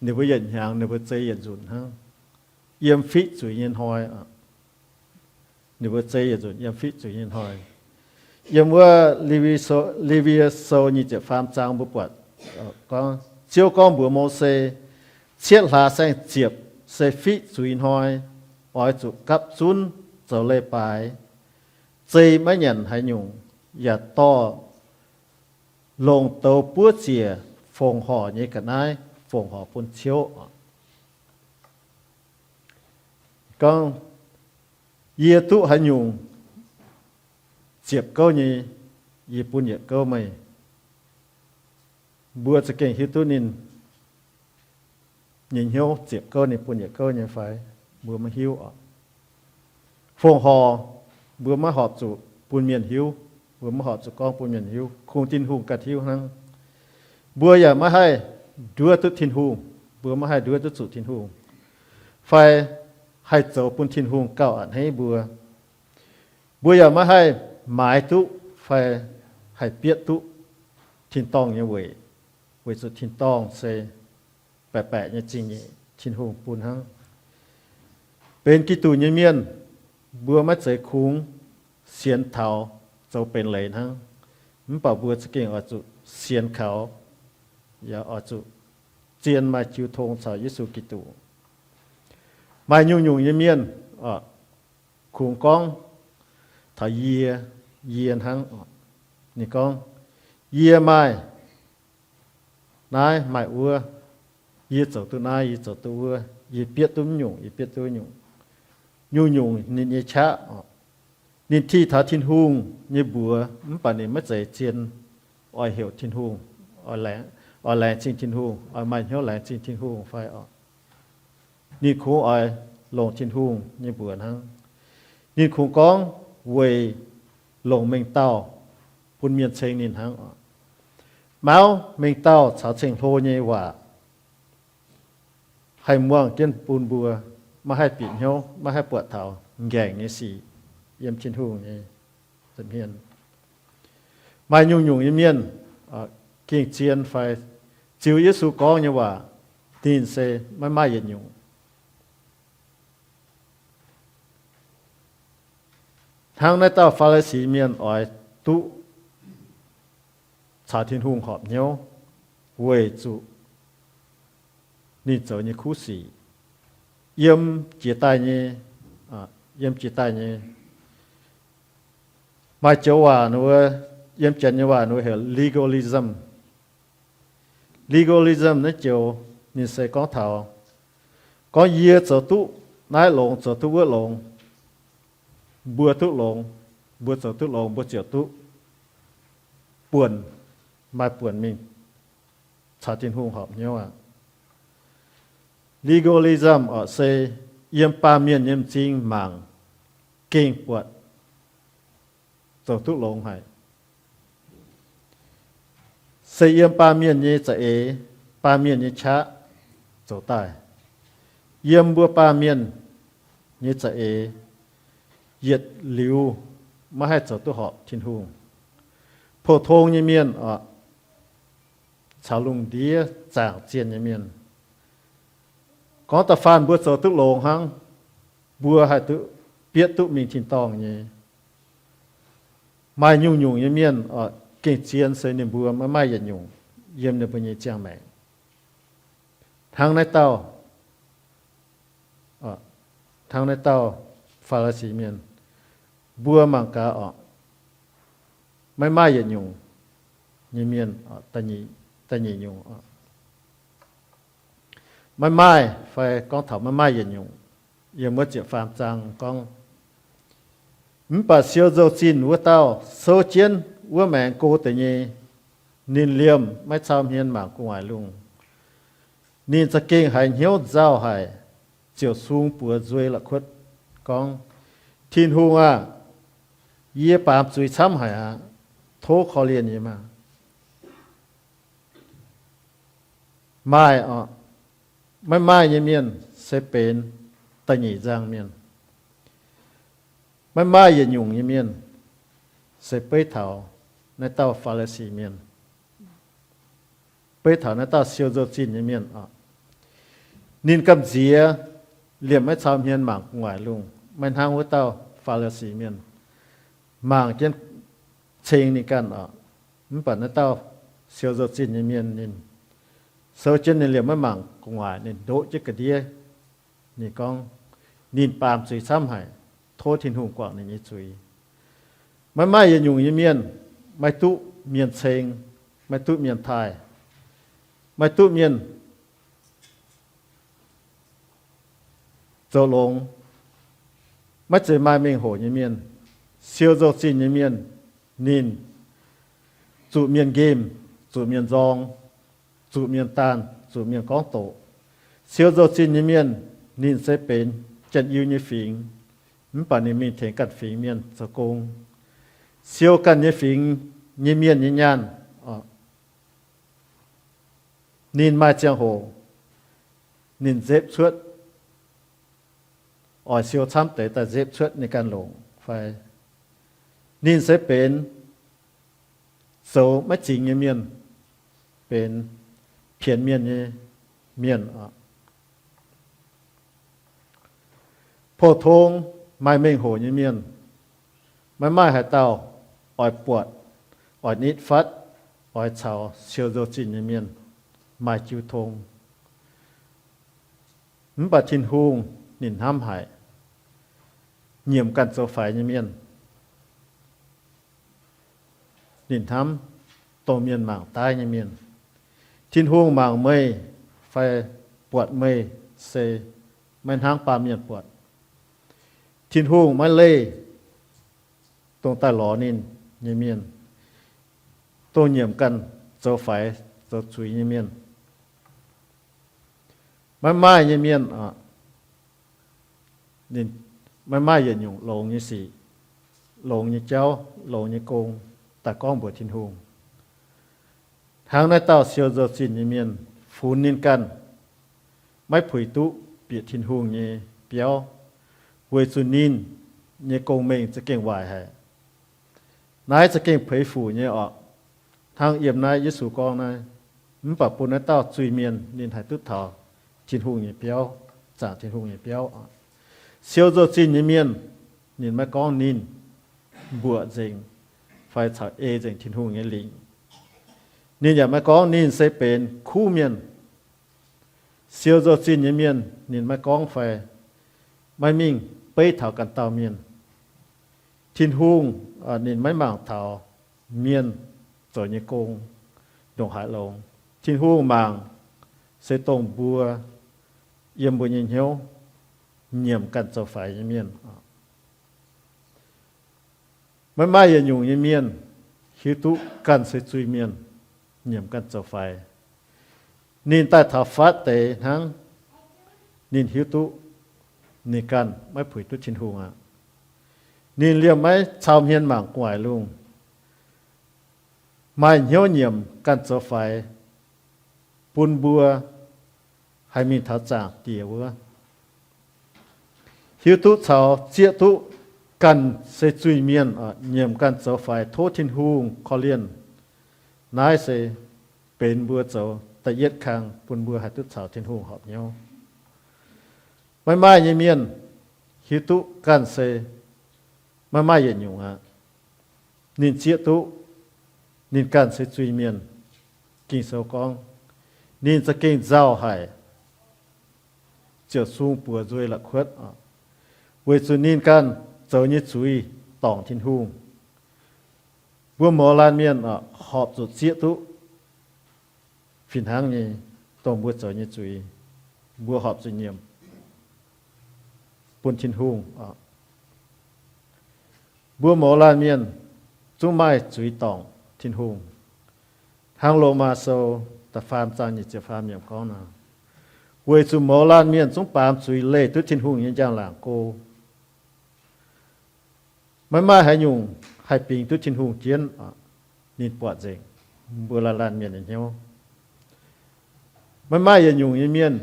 ninh mbuo yietc hnyangx ninh mbuo zei yietc nzunc hnangv, yiem fiqv zuiz nyei hnoi. Ninh mbuo zei yietc nzunc yiem fiqv zuiz nyei hnoi. Yiem wuov Lewi Sou nyic ziepc faam zaang mbuo buatc gorngv, Ziouv gorngv mbuox Mose, cietv hlaax saeng-ziepc se fiqv zuiz hnoi, oix zuqc gapv zunv zoux leiz-baaix, zei maiv nyanc haaix nyungc, yaac dorh longc douz buov ziec fongc horc nyei ga'naaiv fongc horc bun ciouv. Gorngv, yie duqv haaix nyungc ziepc gouv nyei, yie bun yietc gouv meih. Mbuo za'gengh hiuv duqv ninh nyei hnyouv ziepc gouv ninh bun yietc gouv nyei fai? Mbuo maiv hiuv oc. Fongc horc mbuo maiv horpc zuqc bun mienh hiuv. Mbuo maiv horpc zuqc gorngv bun mienh hiuv. Kungx Tin-Hungh ganh hiuv hnangv. Mbuo yaac maiv haih nduov duqv Tin-Hungh. Mbuo maiv haih nduov duqv zuqc Tin-Hungh fai haih zoux bun Tin-Hungh gauh a'hneiv mbuo. Mbuo yaac maiv haih maaiz duqv fai haih bietv duqv tin-dorngh nyei weic, weic zuqc tin-dorngh se baeqc baeqc nyei zingh nyeic Tin-Hungh bun hnangv. Benx Giduc nyei mienh, mbuo maiv zeiz kungx sienx taux zoux benx leiz hnangv, mv baac mbuo za'gengh oix zuqc sienx kaux, yaac oix zuqc zien maaih jiu tong caux Yesu Giduc. Maaih nyungc-nyungc nyei mienh kungx gorngv taux yie, yie hnangv. Ninh gorngv, yie maaih naaiv maaih wuov, yie zoux duqv naaiv, yie zoux duqv wuov, yie bietv duqv mv nyungc, yie bietv duqv nyungc. Nyungc-nyungc ninh nyei qaqv oc. Ninh tih taux Tin-Hungh nyei mbuox mv baac ninh maiv zeiz zien oix heuc Tin-Hungh, oix laengz zingh Tin-Hungh, oix maaih hnyouv laengz zingh Tin-Hungh fai oc. Ninh kungx oix longc Tin-Hungh nyei mbuox hnangv. Ninh kungx gorngv weic longc mengh dauh bun mienh ceng ninh hnangv oc. Mauv mengh dauh caux ceng-hlo nyei waac haih muangh jienv bun mbuo maiv haih bieqc hnyouv, maiv haih buatc taux ngaengc nyei sic yiem Tin-Hungh nyei hmien. Maaih nyungc-nyungc nyei mienh gengh zien fai ziux Yesu gorngv nyei waac, ninh se maiv maaih yietc nyungc. Hnangv naaiv dauh Faa^li^si Mienh oix duqv caux Tin-Hungh horpc hnyouv weic zuqc ninh zoux nyei kuv sic yiem jiex daaih nyei, yiem jiex daaih nyei. Maaih joux waac, yiem Janx nyei waac ninh heuc legalism. Legalism naaiv joux ninh se gorngv taux gorngv yie zoux duqv naaiv longx, zoux duqv wuov longx, mbuo duqv longx, mbuo zoux duqv longx, mbuo ziouc duqv buonc, maaih buonc mingh caux Tin-Hungh horpc hnyouv aqv. Legalism oc se yiem baamh mienh nyei m'zing mangc gengh buatc zoux duqv longx haic. Se yiem baamh mienh nyei za'eix, baamh mienh nyei qaqv zoux daaih. Yiem mbuo baamh mienh nyei za'eix yietc liuz maiv haih zoux duqv horpc Tin-Hungh. Pou-tong nyei mienh oc, caux lungh ndiev zaangc zienh nyei mienh, gorngv da'faanh mbuo zoux duqv longx hnangv, mbuo haih duqv bietv duqv mingh tin-dorngh nyei. Maaih nyungc-nyungc nyei mienh oc, gengh zien se ninh mbuo maiv maaih yietc nyungc yiem ninh mbuo nyei ziangh maengc. Hnangv naaiv dauh, hnangv naaiv dauh Faa^li^si Mienh, mbuo mangc gaax oc, maiv maaih yietc nyungc nyei mienh, da'nyeic nyungc, maiv maaih fai gorngv taux maiv maaih yietc nyungc. Yiem wuov ziepc faam zaang gorngv, mv baac siou nzou-zinh wuov dauh souv jienv wuov maengx go deix nyei, ninh liemh maiv cau hmien mangc gu'nguaaic lungh. Ninh za'gengh haiz hnyouv nzauh haic, ziouc sung buoz nzuei la'kuotv gorngv, Tin-Hungh aah! Yie baamz zuiz camv haic aqv. Tov korv-lienh yie maah! Maaih oc, maiv maaih nyei mienh se benx da'nyeic nzangc mienh. Maiv maaih yietc nyungc nyei mienh se beiv taux naaiv dauh Faa^li^si Mienh, beiv taux naaiv dauh siou nzou-zinh nyei mienh oc. Ninh gamh nziex liemh maiv cau hmien mangc gu'nguaaic lungh, maiv hnangv wuov dauh Faa^li^si Mienh mangc jienv ceng ninh ganh oc. Mv baac naaiv dauh siou nzou-zinh nyei mienh ninh souv jienv ninh liemh maiv mangc gu'nguaaic, ninh ndoqv jienv ga'ndiev. Ninh gorngv, ninh baamz zuiz camv haic, tov Tin-Hungh guangc ninh nyei zuiz. Maiv maaih yietc nyungc nyei mienh maiv duqv mienh ceng, maiv duqv mienh taaih, maiv duqv mienh zoux longx. Maiv zeiz maaih mengh hoc nyei mienh, siou nzou-zinh nyei mienh, ninh zuqc mienh nqemh, zuqc mienh nzorng, zuqc mienh daanh, zuqc mienh gorngv doqc. Siou nzou-zinh nyei mienh, ninh se benx Janx-Iu nyei fingx, mv baac ninh mingh tengx ganh fingx mienh zoux gong. Siou ganh nyei fingx nyei mienh nyei nyaanh, ninh maaih ziangh hoc ninh nzepv cuotv, oix siou camv deix daaih nzepv cuotv ninh ganh longc fai? Ninh se benx zoux maiv zingx nyei mienh, benx pienx mienh nyei mienh oc. Pou-tong maaih mengh hoc nyei mienh, maiv maaih haaix dauh oix buatc, oix nitv fatv, oix caux siou nzou-zinh nyei mienh maaih jiu tong. Mv baac Tin-Hungh ninh hnamv haic nyiemc ganh zoux faix nyei mienh. Ninh hnamv dongh mienh mangc daaih nyei mienh. Tin-Hungh mangc meih fai buatc meih se maiv hnangv baamh mienh buatc. Tin-Hungh maiv leih dongh daaih lorz ninh nyei mienh, dongh nyiemc ganh zoux faix zoux zuiz nyei mienh. Maiv maaih nyei mienh, maiv maaih yietc nyungc longx nyei sic, longx nyei jauv, longx nyei gong daaih gorngv mbuox Tin-Hungh. Hnangv naaiv dauh siou nzou-zinh nyei mienh funx ninh ganh maiv puix duqv bieqc Tin-Hungh nyei biauv, weic zuqc ninh nyei gong-mengh za'gengh waaic haic. Naaiv za'gengh peix fuc nyei oc. Hnangv yiem naaiv Yesu gorngv naaiv, mv baac bun naaiv dauh zuiz-mienh ninh haih duqv taux Tin-Hungh nyei biauv, zaangc Tin-Hungh nyei biauv. Siou nzou-zinh nyei mienh, ninh maiv gorngv ninh mbuoqc nzengc fai caux ei nzengc Tin-Hungh nyei lingc. Ninh yaac maiv gorngv ninh se benx kuv mienh. Siou nzou-zinh nyei mienh ninh maiv gorngv fai maiv mingh beiv taux ganh dauh mienh. Tin-Hungh ninh maiv mangc taux mienh zoux nyei gong ndongc haaix longx. Tin-Hungh mangc se dongh mbuo yiem mbuo nyei hnyouv nyiemc ganh zoux faix nyei mienh. Maiv maaih yietc nyungc nyei mienh hiuv duqv ganh se zuiz-mienh, nyiemc ganh zoux faix. Ninh daaih taux fatv deix hnangv, ninh hiuv duqv ninh ganh maiv puix duqv Tin-Hungh aqv. Ninh liemh maiv cau hmien mangc gu'nguaaic lungh, maaih hnyouv nyiemc ganh zoux faix, bun mbuo haih mingh taux zaangc Diex wuov. Hiuv duqv caux zieqv duqv ganh se zuiz-mienh, nyiemc ganh zoux faix tov Tin-Hungh korv-lienh. Naaiv se benx mbuo zoux da'yietv kang bun mbuo haih duqv caux Tin-Hungh horpc hnyouv. Maiv maaih nyei mienh hiuv duqv ganh se maiv maaih yietc nyungc aqv. Ninh zieqv duqv ninh ganh se zuiz-mienh. Ging-Sou gorngv, ninh za'gengh nzauh haic, ziouc sung buoz nzuih la'kuotv, weic zuqc ninh ganh zoux nyei zuiz dorngc Tin-Hungh. Mbuo mouz laanh mienh horpc zuqc zieqv duqv fih hnangv nyei dongh mbuo zoux nyei zuiz, mbuo horpc zuqc nyiemc bun Tin-Hungh. Mbuo mouz laanh mienh zungv maaih zuiz dorngc Tin-Hungh. Hnangv Lomaa Sou da'faam zaang nyic ziepc faam yiemc gorngv nor, weic zuqc mouz laanh mienh zungv baamz zuiz leih duqv Tin-Hungh nyei njang-laangc go. Maiv maaih haaix nyungc haih bingx duqv Tin-Hungh jienv. Ninh buatc nzengc mbuo laanh laanh mienh nyei hnyouv. Maiv maaih yietc nyungc nyei mienh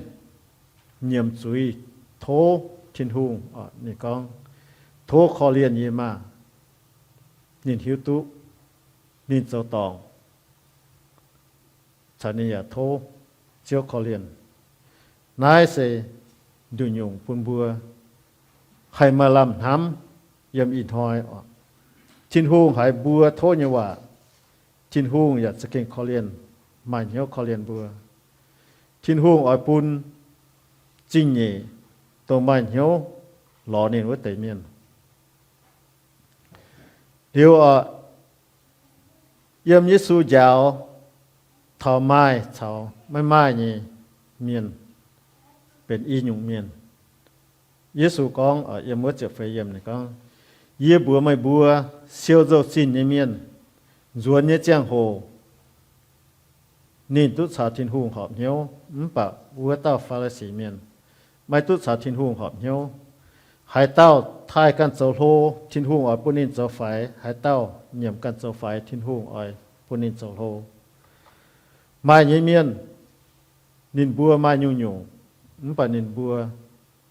nyiemc zuiz tov Tin-Hungh, ninh gorngv, tov korv-lienh yie maah! Ninh hiuv duqv ninh zoux dorngc, caux ninh yaac tov Ziouv korv-lienh. Naaiv se nduqc nyungc bun mbuo haih maaih lamh hnamv yiem ih hnoi oc. Tin-Hungh haiz mbuo tov nyei waac, Tin-Hungh yaac za'gengh korv-lienh, maaih hnyouv korv-lienh mbuo. Tin-Hungh oix bun zingh nyeic dongh maaih hnyouv lorz ninh wuov deix mienh. Liuz oc, yiem Yesu njaaux taux maaih caux maiv maaih nyei mienh benx i nyungc mienh. Yesu gorngv, yiem wuov ziepc feix yiemc ninh gorngv, Yie mbuox meih mbuo, siou nzou-zinh nyei mienh, nzuonx nyei ziangh hoc ninh duqv caux Tin-Hungh horpc hnyouv, mv baac wuov dauh Faa^li^si Mienh maiv duqv caux Tin-Hungh horpc hnyouv. Haaix dauh taaih ganh zoux hlo, Tin-Hungh oix bun ninh zoux faix. Haaix dauh nyiemc ganh zoux faix, Tin-Hungh oix bun ninh zoux hlo. Maaih nyei mienh, ninh mbuo maaih nyungc-nyungc, mv baac ninh mbuo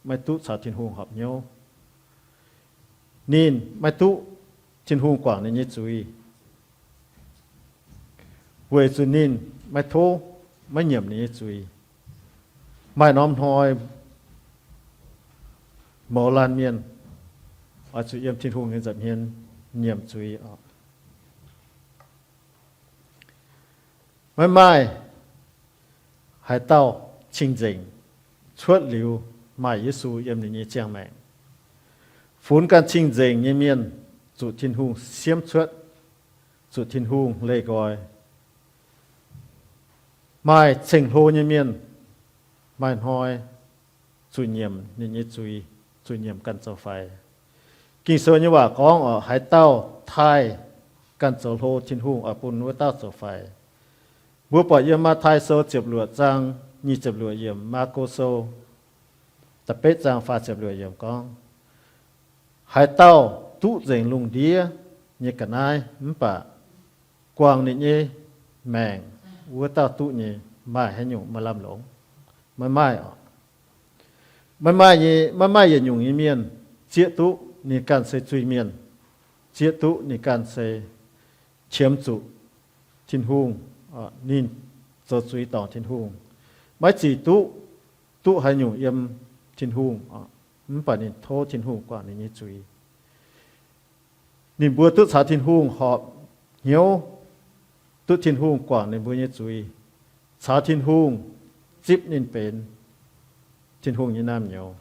maiv duqv caux Tin-Hungh horpc hnyouv. Ninh maiv duqv Tin-Hungh guangc ninh nyei zuiz. weic zuqc ninh maiv tov, maiv nyiemc ninh nyei zuiz. Maaih norm hnoi mouz laanh mienh oix zuqc yiem Tin-Hungh nyei nza'hmien nyiemc zuiz oc. Maiv maaih haaix dauh cing-nzengc cuotv liuz maaih Yesu yiem ninh nyei ziangh maengc. Funx ganh cing-nzengc nyei mienh zuqc Tin-Hungh siemv cuotv, zuqc Tin-Hungh leih nqoi. Maaih ceng-hlo nyei mienh maaih hnoi zuqc nyiemc ninh nyei zuiz, zuqc nyiemc ganh zoux faix. Ging-Sou nyei waac gorngv oc, haaix dauh taaih ganh zoux hlo, Tin-Hungh oix bun wuov dauh zoux faix. Mbuo buatc yiem Matv^tai Sou ziepc luoqc zaang nyic ziepc luoqc yiemc, Maako Sou da'betv zaang faah ziepc luoqc yiemc gorngv, haaix dauh duqv nzengc lungh ndiev nyei ga'naaiv mv baac guangc ninh nyei maengc, wuov dauh duqv nyei maaih haaix nyungc maaih lamh longc? Maiv maaih oc. Maiv maaih nyei, maiv maaih yietc nyungc nyei mienh zieqv duqv ninh ganh se zuiz-mienh, zieqv duqv ninh ganh se qiemx zuqc Tin-Hungh, ninh zoux zuiz dorngc Tin-Hungh. Maiv zic duqv, duqv haaix nyungc yiem Tin-Hungh, mv baac ninh tov Tin-Hungh guangc ninh nyei zuiz. Ninh mbuo duqv caux Tin-Hungh horpc hnyouv, duqv Tin-Hungh guangc ninh mbuo nyei zuiz, caux Tin-Hungh zipv ninh benx Tin-Hungh nyei naamh nyouz.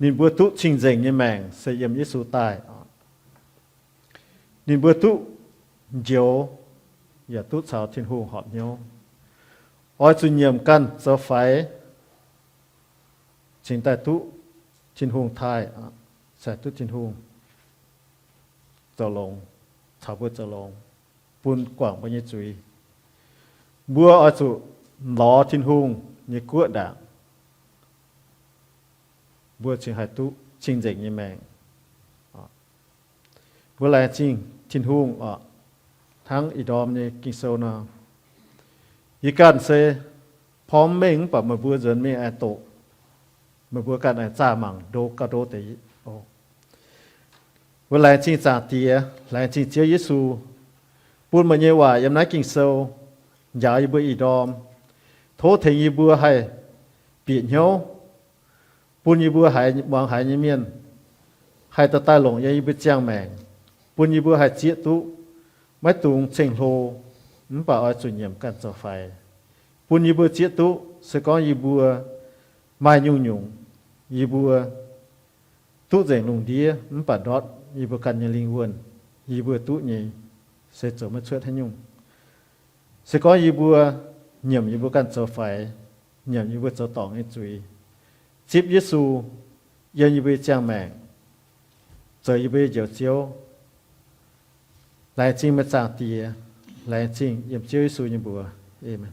Ninh mbuo duqv cing-nzengc nyei maengc se yiem Yesu daaih. Ninh mbuo duqv njoux yaac duqv caux Tin-Hungh horpc hnyouv. Oix zuqc nyiemc ganh zoux faix cingx daaih duqv Tin-Hungh taaih, cingx duqv Tin-Hungh zoux longx, caux mbuo zoux longx, bun guangc mbuo nyei zuiz. Mbuo oix zuqc lorz Tin-Hungh nyei guoqv ndaangc, mbuo cingx haih duqv cing-nzengc nyei maengc. Mbuo laengz zingh Tin-Hungh oc. Hnangv ih ndorm nyei Ging-Sou nor, yie ganh se porv mengh mv baac meih mbuo nzuonx mingh aengx doqc, meih mbuo ganh aengx zaah mangc ndo gauh ndo deix. Mbuo laengz zingh Zaangc Diex, laengz zingh Ziouv Yesu, bun meih nyei waac yiem naaiv Ging-Sou njaaux yie mbuo ih ndorm. Tov tengx yie mbuo haih bieqc hnyouv, bun yie mbuo haiz muangx haiz nyei mienh haih daaih daaih longc yiem yie mbuo ziangh maengc, bun yie mbuo haih zieqv duqv maiv dungx ceng-hlo, mv baac oix zuqc nyiemc ganh zoux faix. Bun yie mbuo zieqv duqv se gorngv yie mbuo maaih nyungc-nyungc, yie mbuo duqv nzengc lungh ndiev mv baac ndortv yie mbuo ganh nyei lingh wuonh, yie mbuo duqv nyei se zoux maiv cuotv haaix nyungc. Se gorngv yie mbuo nyiemc yie mbuo ganh zoux faix, nyiemc yie mbuo zoux dorngc nyei zuiz, zipv Yesu yiem yie mbuo nyei ziangh maengc, zoux yie mbuo nyei Njoux Ziouv. Laengz zingh meih Zaangc Diex, laengz zingh yiem Ziouv Yesu nyei mbuox. Aamen.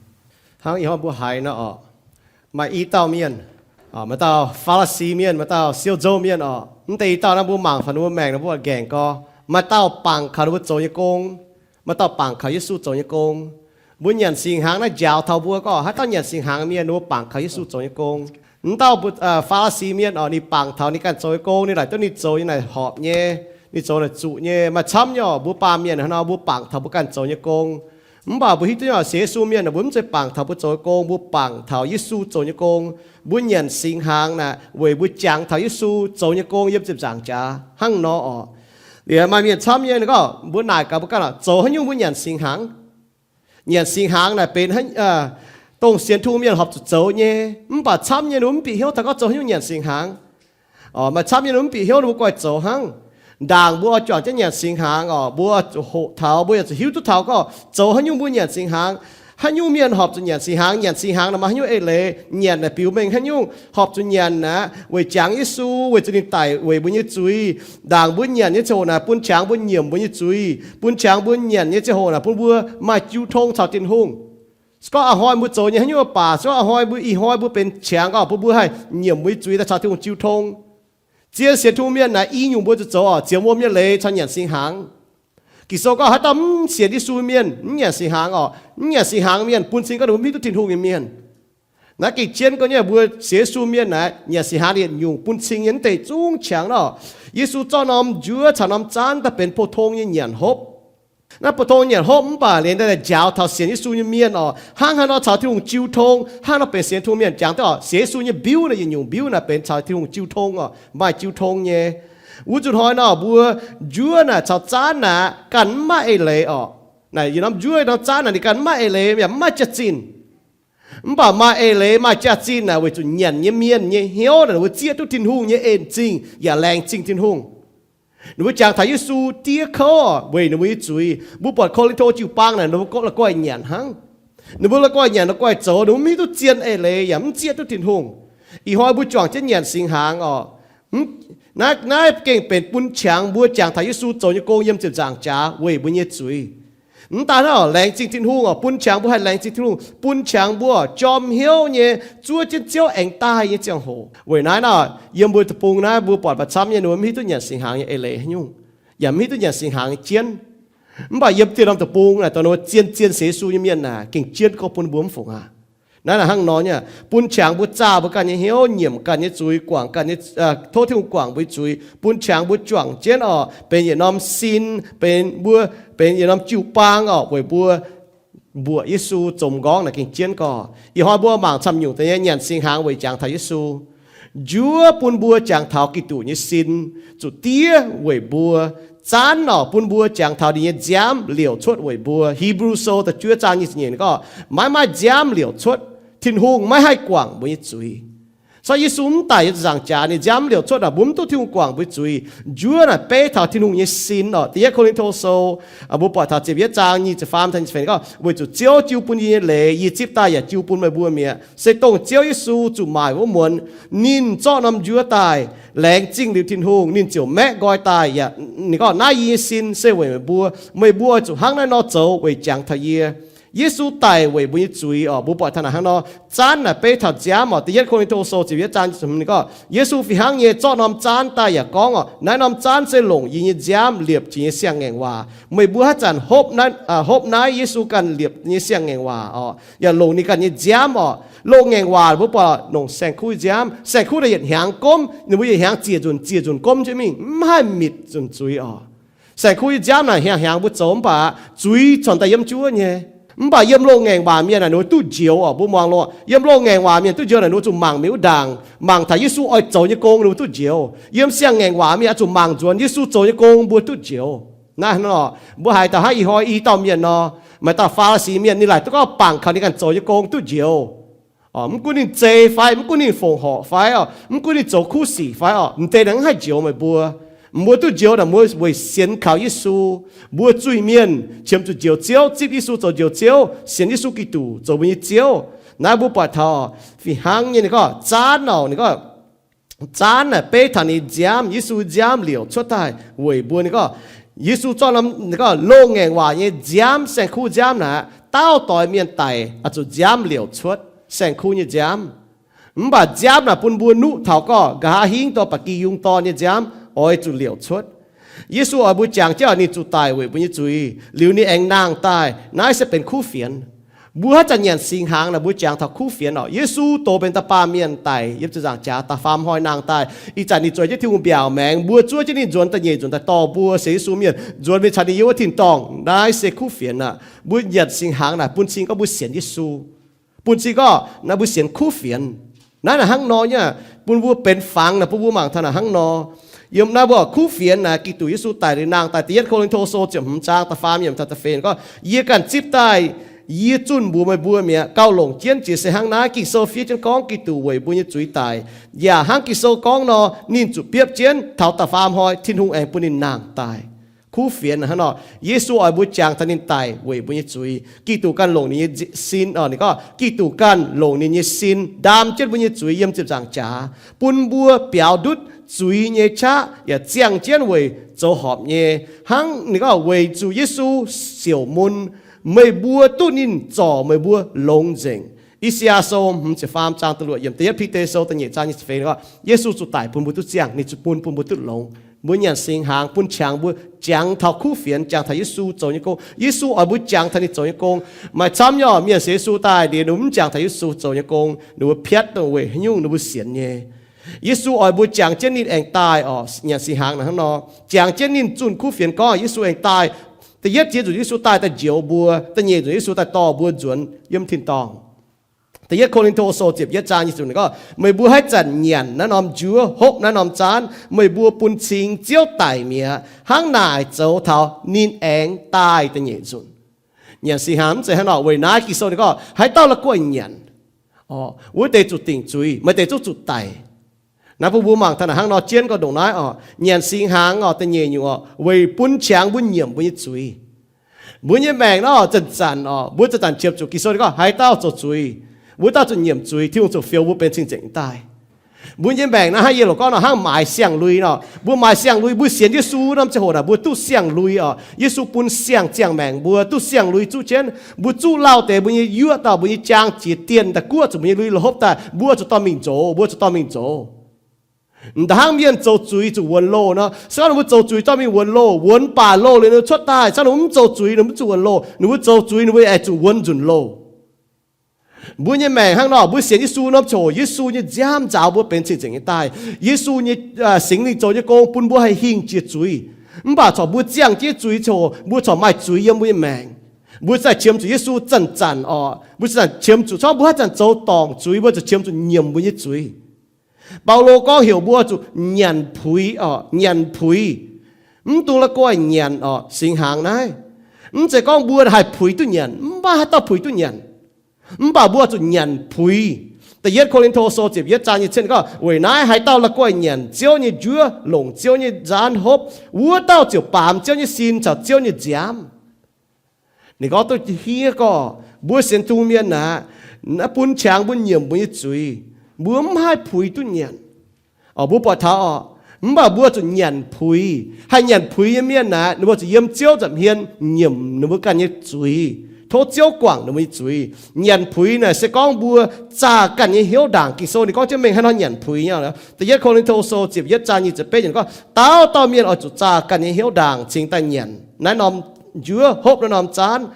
Hnangv ih hnoi mbuo haiz nor oc, maaih i dauh mienh, maaih dauh Faa^li^si mienh, maaih dauh siou nzou mienh oc. Mv deix i dauh naaiv mbuo mangc faaux ninh mbuo maengc nor mbuo nqaengc gorx. Maaih dauh bangc kaux ninh mbuo zoux nyei gong, maaih dauh bangc kaux Yesu zoux nyei gong. Mbuo nyanc singx hnaangx naaiv njaaux taux mbuo gorngv haaix dauh nyanc singx hnaangx mienh ninh mbuo bangc kaux Yesu zoux nyei gong. Mv dauh Faa^li^si mienh oc, ninh bangc taux ninh ganh zoux nyei gong, ninh laaic duqv ninh zoux nyei naaic horpc nyei, ninh zoux naaic zuqc nyei. Maaih camv nyei oc, mbuo baamh mienh hnangv nor mbuo bangc taux mbuo ganh zoux nyei gong. Mv baac mbuo hiuv duqv nyei oc, sienx Yesu mienh mbuo mv zeiz bangc taux mbuo zoux nyei gong, mbuo bangc taux Yesu zoux nyei gong. Mbuo nyanc singx hnaangx naaic weic mbuo jangx taux Yesu zoux nyei gong yiem ziepc nzaangc jaax hnangv nor oc. Liuz maaih mienh camv nyei ninh gorngv, mbuo naaic gaax mbuo ganh oc, zoux haaix nyungc mbuo nyanc singx hnaangx? Nyanc singx hnaangx naaic benx dongh sienx Tin-Hungh mienh horpc zuqc zoux nyei. Mv baac camv nyei ninh mbuo mv bieqc hnyouv taux gorngv zoux haaix nyungc nyanc singx hnaangx. Maaih camv nyei ninh mbuo mv bieqc hnyouv ninh mbuo guai zoux hnangv. Ndaangc mbuo oix juangc jienv nyanc singx hnaangx oc, mbuo zuqc hoqc taux, mbuo yaac zuqc hiuv duqv taux gorngv zoux haaix nyungc mbuo nyanc singx hnaangx. Haaix nyungc mienh horpc zuqc nyanc singx hnaangx, nyanc singx hnaangx naaic maaih haaix nyungc eix leiz, nyanc naaic biux mengh haaix nyungc horpc zuqc nyanc naaic, weic jangx Yesu, weic zuqc ninh daic weic mbuo nyei zuiz. Ndaangc mbuo nyanc nyei ziangh hoc naaic bun qangx mbuo nyiemc mbuo nyei zuiz, bun qangx mbuo nyanc nyei ziangh hoc naaic bun mbuo maaih jiu tong caux Tin-Hungh. Se gorngv a'hnoi mbuo zoux nyei haaix nyungc baac, se gorngv a'hnoi mbuo, ih hnoi mbuo benx qangx oc, bun mbuo haih nyiemc mbuo nyei zuiz daaih caux Tin-Hungh jiu tong. Zien sienx Tin-Hungh mienh naaic i nyungc mbuo zuqc zoux oc, ziouc muangx mienh leiz caux nyanc singx hnaangx. Ging-Sou gorngv haaix dauh mv sienx Yesu mienh mv nyanc singx hnaangx oc, mv nyanc singx hnaangx mienh bun cing gorngv ninh mbuo mv hiuv duqv Tin-Hungh nyei mienh. Naaiv gengh jienv gorngv nyei mbuo sienx Yesu mienh naaic nyanc singx hnaangx yietc nyungc bun cing nyei mv deix zungv qangx nor. Yesu zorqv norm njuov caux norm zaanv daaih benx pou-tong nyei nyanc hopv. Naaiv mbuo tong nyanc hopv mv baac liuz njaaux taux sienx Yesu nyei mienh oc, hnangv haaix nor caux Tin-Hungh jiu tong, hnangv nor benx sienx Tin-Hungh mienh. Jangx duqv oc, sienx Yesu nyei mbiuv naaic yietc nyungc mbiuv naaic benx caux Tin-Hungh jiu tong oc, maaih jiu tong nyei. Wuov zuqc hnoi nor mbuo njuov naaic caux zaanv naaic ganh mv maaih eix leiz oc. Naaic yietc norm njuov norm zaanv naaic ninh ganh mv maaih eix leiz yaac mv maaih jaax-zinh. Mv baac maaih eix leiz maaih jaax-zinh naaic weic zuqc nyanc nyei mienh nyei hnyouv naaic ninh mbuo zieqv duqv Tin-Hungh nyei en-zingh yaac laengz zingh Tin-Hungh. Ninh mbuo jangx taux Yesu diev kouv weic ninh mbuo nyei zuiz. Mbuo buatc Ko^lin^to jiu-baang naaic ninh mbuo la'guaih nyanc hnangv. Ninh mbuo la'guaih nyanc la'guaih zoux, ninh mbuo mv hiuv duqv zien eix leiz yaac mv zieqv duqv Tin-Hungh. Ih hnoi mbuo juangc jienv nyanc singx hnaangx oc. Naaiv, naaiv gengh benx bun qangx mbuo jangx taux Yesu zoux nyei gong yiem ziepc nzaangc jaax weic mbuo nyei zuiz. Mv daan hnangv, laengz zingh Tin-Hungh oc, bun qangx mbuo haih laengz zingh Tin-Hungh, bun qangx mbuo jorm hnyouv nyei zuov jienv Ziouv aengx daaih nyei ziangh hoc. Weic naaiv nor, yiem mbuo deic-bung naaiv mbuo buatc maaih camv nyei ninh mbuo mv hiuv duqv nyanc singx hnaangx nyei eix leiz haaix nyungc, yaac mv hiuv duqv nyanc singx hnaangx nyei jienv. Mv baac yiem dieh norm deic-bung naaic dongh ninh mbuo zien-zien sienx Yesu nyei mienh naaic gengh jienv gorngv bun mbuo mv fungc aqv. Naaiv naaic hnangv nor nyei, bun qangx mbuo zaah mbuo ganh nyei hnyouv, nyiemc ganh nyei zuiz, guangc ganh nyei, tov Tin-Hungh guangc mbuo nyei zuiz, bun qangx mbuo juangc jienv oc, benx yietc norm sin, benx mbuo, benx yietc norm jiu-baang oc, weic mbuo mbuoqc Yesu zoux m'nqorngv naaic gengh jienv gorx. Ih hnoi mbuo mangc camv nyungc deix nyei nyanc singx hnaangx weic jangx taux Yesu. Njuov bun mbuo jangx taux Giduc nyei sin zuqc diev weic mbuo. Zaanv oc bun mbuo jangx taux ninh nyei nziaamv liouc cuotv weic mbuo. Hipv^lu Sou da'juov zaang nyic ziepc nyeic gorngv, maiv maaih nziaamv liouc cuotv, Tin-Hungh maiv haih guangc mbuo nyei zuiz. Se gorngv Yesu mv daic yiem ziepc nzaangc jaax, ninh nziaamv mv liouc cuotv naaic, mbuo mv duqv Tin-Hungh guangc mbuo zuiz. Njuov naaic beiv taux Tin-Hungh nyei sin oc. Da'yietv Ko^lin^to Sou, mbuo buatc taux ziepc yietv zaang nyic ziepc faam taux nyic ziepc feix gorngv, weic zuqc Ziouv jiu bun yie nyei leiz yie zipv daaih yaac jiu bun meih mbuo mi'aqv. Se dongh Ziouv Yesu zuqc maaic wuov muonz, ninh zorqv norm njuov daaih, laengz zingh liuz Tin-Hungh, ninh ziouc maeqv nqoi daaih yaac ninh gorngv, naaiv yie nyei sin se weic meih mbuo. Meih mbuo oix zuqc hnangv naaiv nor zoux weic jangx taux yie. Yesu daic weic mbuo nyei zuiz oc. Mbuo buatc taux naaic hnangv nor, zaanv naaic beiv taux nziaamv oc. Da'yietv Ko^lin^to Sou ziepc yietv zaang ninh gorngv, Yesu fih hnangv nyei zorqv norm zaanv daaih yaac gorngv oc, naaiv norm zaanv se longc yie nyei nziaamv liepc jiex nyei siang-ngaengc waac. Meih mbuo haaix zanc hopv naaiv, hopv naaiv Yesu ganh liepc nyei siang-ngaengc waac oc, yaac longc ninh ganh nyei nziaamv oc. Loz-ngaengc waac mbuo buatc longc saeng-kuv nziaamv. Saeng-kuv naaic yietc hnyangx gomv, ninh mbuo yietc hnyangx ziec nzunc ziec nzunc gomv jienv mingh, mv haih mitc nzunc zuiz oc. Saeng-kuv nyei nziaamv naaic hnyangx hnyangx mbuo zoux mv baac zuiz corc daaih yiem juov nyei. Mv baac yiem loz-ngaengc waac mienh naaic ninh mbuo duqv njoux oc. Mbuo muangx loh, yiem loz-ngaengc waac mienh duqv njoux naaic ninh mbuo zuqc mangc mingh wuov ndaangc, mangc taux Yesu oix zoux nyei gong ninh mbuo duqv njoux. Yiem siang-ngaengc waac mienh oix zuqc mangc nzuonx Yesu zoux nyei gong mbuo duqv njoux. Naaiv nor, mbuo haiz dauh hnangv ih hnoi i dauh mienh nor, maaih dauh Faa^li^si Mienh, ninh laaic duqv gorngv bangc kaux ninh ganh zoux nyei gong duqv njoux. Mv gunv ninh zei fai mv gunv ninh fongc horc fai oc, mv gunv ninh zoux kuv sic fai oc, m'deix naaic mv haih njoux meih mbuo. Mbuo duqv njoux naaic mbuo weic sienx kaux Yesu. Mbuo zuiz mienh qiemx zuqc Njoux Ziouv, zipv Yesu zoux Njoux Ziouv, sienx Yesu Giduc zoux mbuo nyei Ziouv. Naaiv mbuo buatc taux fih hnangv nyei ninh gorngv zaanv oc, ninh gorngv zaanv naaic beiv taux ninh nziaamv, Yesu nziaamv liouc cuotv daaih weic mbuo. Ninh gorngv Yesu zorqv norm, ninh gorngv loz-ngaengc waac nyei nziaamv, saeng-kuv nziaamv naaic, dauh doix mienh daic oix zuqc nziaamv liouc cuotv saeng-kuv nyei nziaamv. Mv baac nziaamv naaic bun mbuo nuqv taux gorngv nqa'haav hingv dorh ba'gi yungz dorn nyei nziaamv oix zuqc liouc cuotv. Yesu oix mbuo jangx jienv ninh zuqc daic weic mbuo nyei zuiz, liuz ninh aengx nangh daaih. Naaiv se benx kuv fienx. Mbuo haaix zanc nyanc singx hnaangx naaic mbuo jangx taux kuv fienx oc. Yesu doz benx da'baamh mienh daic yiem ziepc nzaangc jaax, da'faam hnoi nangh daaih. Ih zanc ninh zueiz jienv Tin-Hungh mbiaauc maengx, mbuo zuov jienv ninh nzuonx da'nyeic nzunc daaih dorh mbuo sienx Yesu mienh, nzuonx mingh caux ninh yiem wuov tin-dorngh. Naaiv se kuv fienx aqv. Mbuo nyanc singx hnaangx naaic bun cing gorngv mbuo sienx Yesu. Bun cing gorngv naaiv mbuo sienx kuv fienx. Naaiv naaic hnangv nor nyei, bun mbuo benx fangx naaic, bun mbuo mangc taux naaic hnangv nor. Yiem naaiv mbuo kuv fienx naaic, Giduc Yesu daic liuz nangh daaih, Da'yietv Ko^lin^to Sou ziepc hmz zaang da'faam yiemc taux da'feix gorngv, yie ganh zipv daaih, yie zunh mbuox meih mbuo mi'aqv. Gauh longc jienv jiex se hnangv naaiv. Ging-Sou fiev jienv gorngv Giduc weic mbuo nyei zuiz daic, yaac hnangv Ging-Sou gorngv nor, ninh zuqc biopv jienv taux da'faam hnoi Tin-Hungh aengx bun ninh nangh daaih. Kuv fienx hnangv nor, Yesu oix mbuo jangx taux ninh daic weic mbuo nyei zuiz. Giduc ganh longc ninh nyei sin, ninh gorngv Giduc ganh longc ninh nyei sin ndaam jienv mbuo nyei zuiz yiem ziepc nzaangc jaax, bun mbuo biaux ndutv zuiz nyei qaqv yaac ziangh jienv weic zoux horpc nyei. Hnangv ninh gorngv weic zuqc Yesu siouc mun, meih mbuo duqv ninh zorc meih mbuo longx nzengc. I^saa^yaa Sou hmz ziepc faam zaang da'luoqc yiemc, Da'yietv Bide Sou da'nyeic zaang nyic ziepc feix gorngv Yesu zuqc daic bun mbuo duqv ziangh, ninh zuqc bun, bun mbuo duqv longx. Mbuo nyanc singx hnaangx bun qangx mbuo jangx taux kuv fienx, jangx taux Yesu zoux nyei gong. Yesu oix mbuo jangx taux ninh zoux nyei gong. Maaih camv nyei mienh sienx Yesu daaih liuz ninh mbuo mv jangx taux Yesu zoux nyei gong, ninh mbuo piatv dongh weic haaix nyungc ninh mbuo sienx nyei. Yesu oix mbuo jangx jienv ninh aengx daaih oc. Nyanc singx hnaangx naaic hnangv nor, jangx jienv ninh zunh kuv fienx gorngv Yesu aengx daaih. Da'yietv jiex nzunc Yesu daaih daaih njoux mbuo, da'nyeic nzunc Yesu daaih dorh mbuo nzuonx yiem tin-dorngh. Da'yietv Ko^lin^to Sou ziepc yietv zaang nyic ziepc nzunc ninh gorngv, meih mbuo haaix zanc nyanc naaiv norm njuov hopv naaiv norm zaanv, meih mbuo bun cing Ziouv daic mi'aqv. Hnangv naaic zoux taux ninh aengx daaih da'nyeic nzunc. Nyanc singx hnaangx mv zeiz hnangv nor. Weic naaiv Ging-Sou ninh gorngv haaix dauh la'guaih nyanc, wuov deix zuqc dingc zuiz, maaih deix zungv zuqc daic. Naaiv bun mbuo mangc taux naaic hnangv nor jienv gorngv ndongc naaiv oc. Nyanc singx hnaangx oc, da'nyeic nyungc oc, weic bun qangx mbuo nyiemc mbuo nyei zuiz. Mbuo nyei maengc nor, zanc-zanc oc, mbuo zanc-zanc qiemx zuqc Ging-Sou ninh gorngv haaix dauh zoux zuiz, wuov dauh zuqc nyiemc zuiz, Tin-Hungh zuqc fioux mbuo benx cing-nzengc daaih. Mbuo nyei maengc naaiv hnangv yie loc gorngv nor, hnangv maaiz siang-lui nor. Mbuo maaiz siang-lui, mbuo sienx Yesu norm ziangh hoc naaic mbuo duqv siang-lui oc. Yesu bun siang ziangh maengc mbuo duqv siang-lui zuqv jienv. Mbuo zuqv lauh deix mbuo nyei yuoqv dauh, mbuo nyei jaang jiex dienh daaih guoqv zuqc mbuo nyei lui la'hopv daaih, mbuo zuqc dorh mingh nzox, mbuo zuqc dorh mingh nzox. M'daaih hnangv mienh zoux zuiz zuqc wuonx loh nor, se gorngv ninh mbuo zoux zuiz dorh mingh wuonx loh, wuonx baac loh liuz ninh mbuo cuotv daaih, se gorngv ninh mbuo mv zoux zuiz ninh mbuo mv zuqc wuonx loh, ninh mbuo zoux zuiz ninh mbuo aengx zuqc wuonx nzunc loh. Mbuo nyei maengc hnangv nor, mbuo sienx Yesu norm ziangh hoc, Yesu nyei nziaamv nzaaux mbuo benx cing-nzengc nyei daaih. Yesu nyei Singx Lingh zoux nyei gong bun mbuo haih hingh jiex zuiz. Mv baac corc mbuo ziangh jienv zuiz ziangh hoc, mbuo corc maaih zuiz yiem mbuo nyei maengc. Mbuo zaaih qiemx zuqc Yesu zanc-zanc oc. Mbuo zanc-zanc qiemx zuqc, se gorngv mbuo haaix zanc zoux dorngc zuiz, mbuo zuqc qiemx zuqc nyiemc mbuo nyei zuiz. Baulo gorngv heuc mbuo zuqc nyanc puix oc, nyanc puix. Mv dungx la'guaih nyanc oc, singx hnaangx naaiv. Mv zeiz gorngv mbuo haih puix duqv nyanc, mv baac haaix dauh puix duqv nyanc. Mv baac mbuo zuqc nyanc puix. Da'yietv Ko^lin^to Sou ziepc yietv zaang nyic ziepc gorngv, weic naaiv haaix dauh la'guaih nyanc Ziouv nyei njuov, longc Ziouv nyei nzaanv hopv, wuov dauh ziouc baamz Ziouv nyei sin caux Ziouv nyei nziaamv. Ninh gorngv duqv hniev gorngv mbuo sienx Tin-Hungh mienh aeqv, naaiv bun qangx mbuo nyiemc mbuo nyei zuiz, mbuo mv haih puix duqv nyanc. Mbuo buatc taux oc, mv baac mbuo zuqc nyanc puix. Haih nyanc puix nyei mienh aeqv, ninh mbuo zuqc yiem Ziouv nza'hmien nyiemc ninh mbuo ganh nyei zuiz, tov Ziouv guangc ninh mbuo nyei zuiz. Nyanc puix naaic se gorngv mbuo zaah ganh nyei hnyouv ndaangc. Ging-Sou ninh gorngv jienv mengh haaix nor nyanc puix nyei. Da'yietv Ko^lin^to Sou ziepc yietv zaang nyic ziepc betv gorngv, dauh dauh mienh oix zuqc zaah ganh nyei hnyouv ndaangc cingx daaih nyanc naaiv norm njuov hopv naaiv norm zaanv,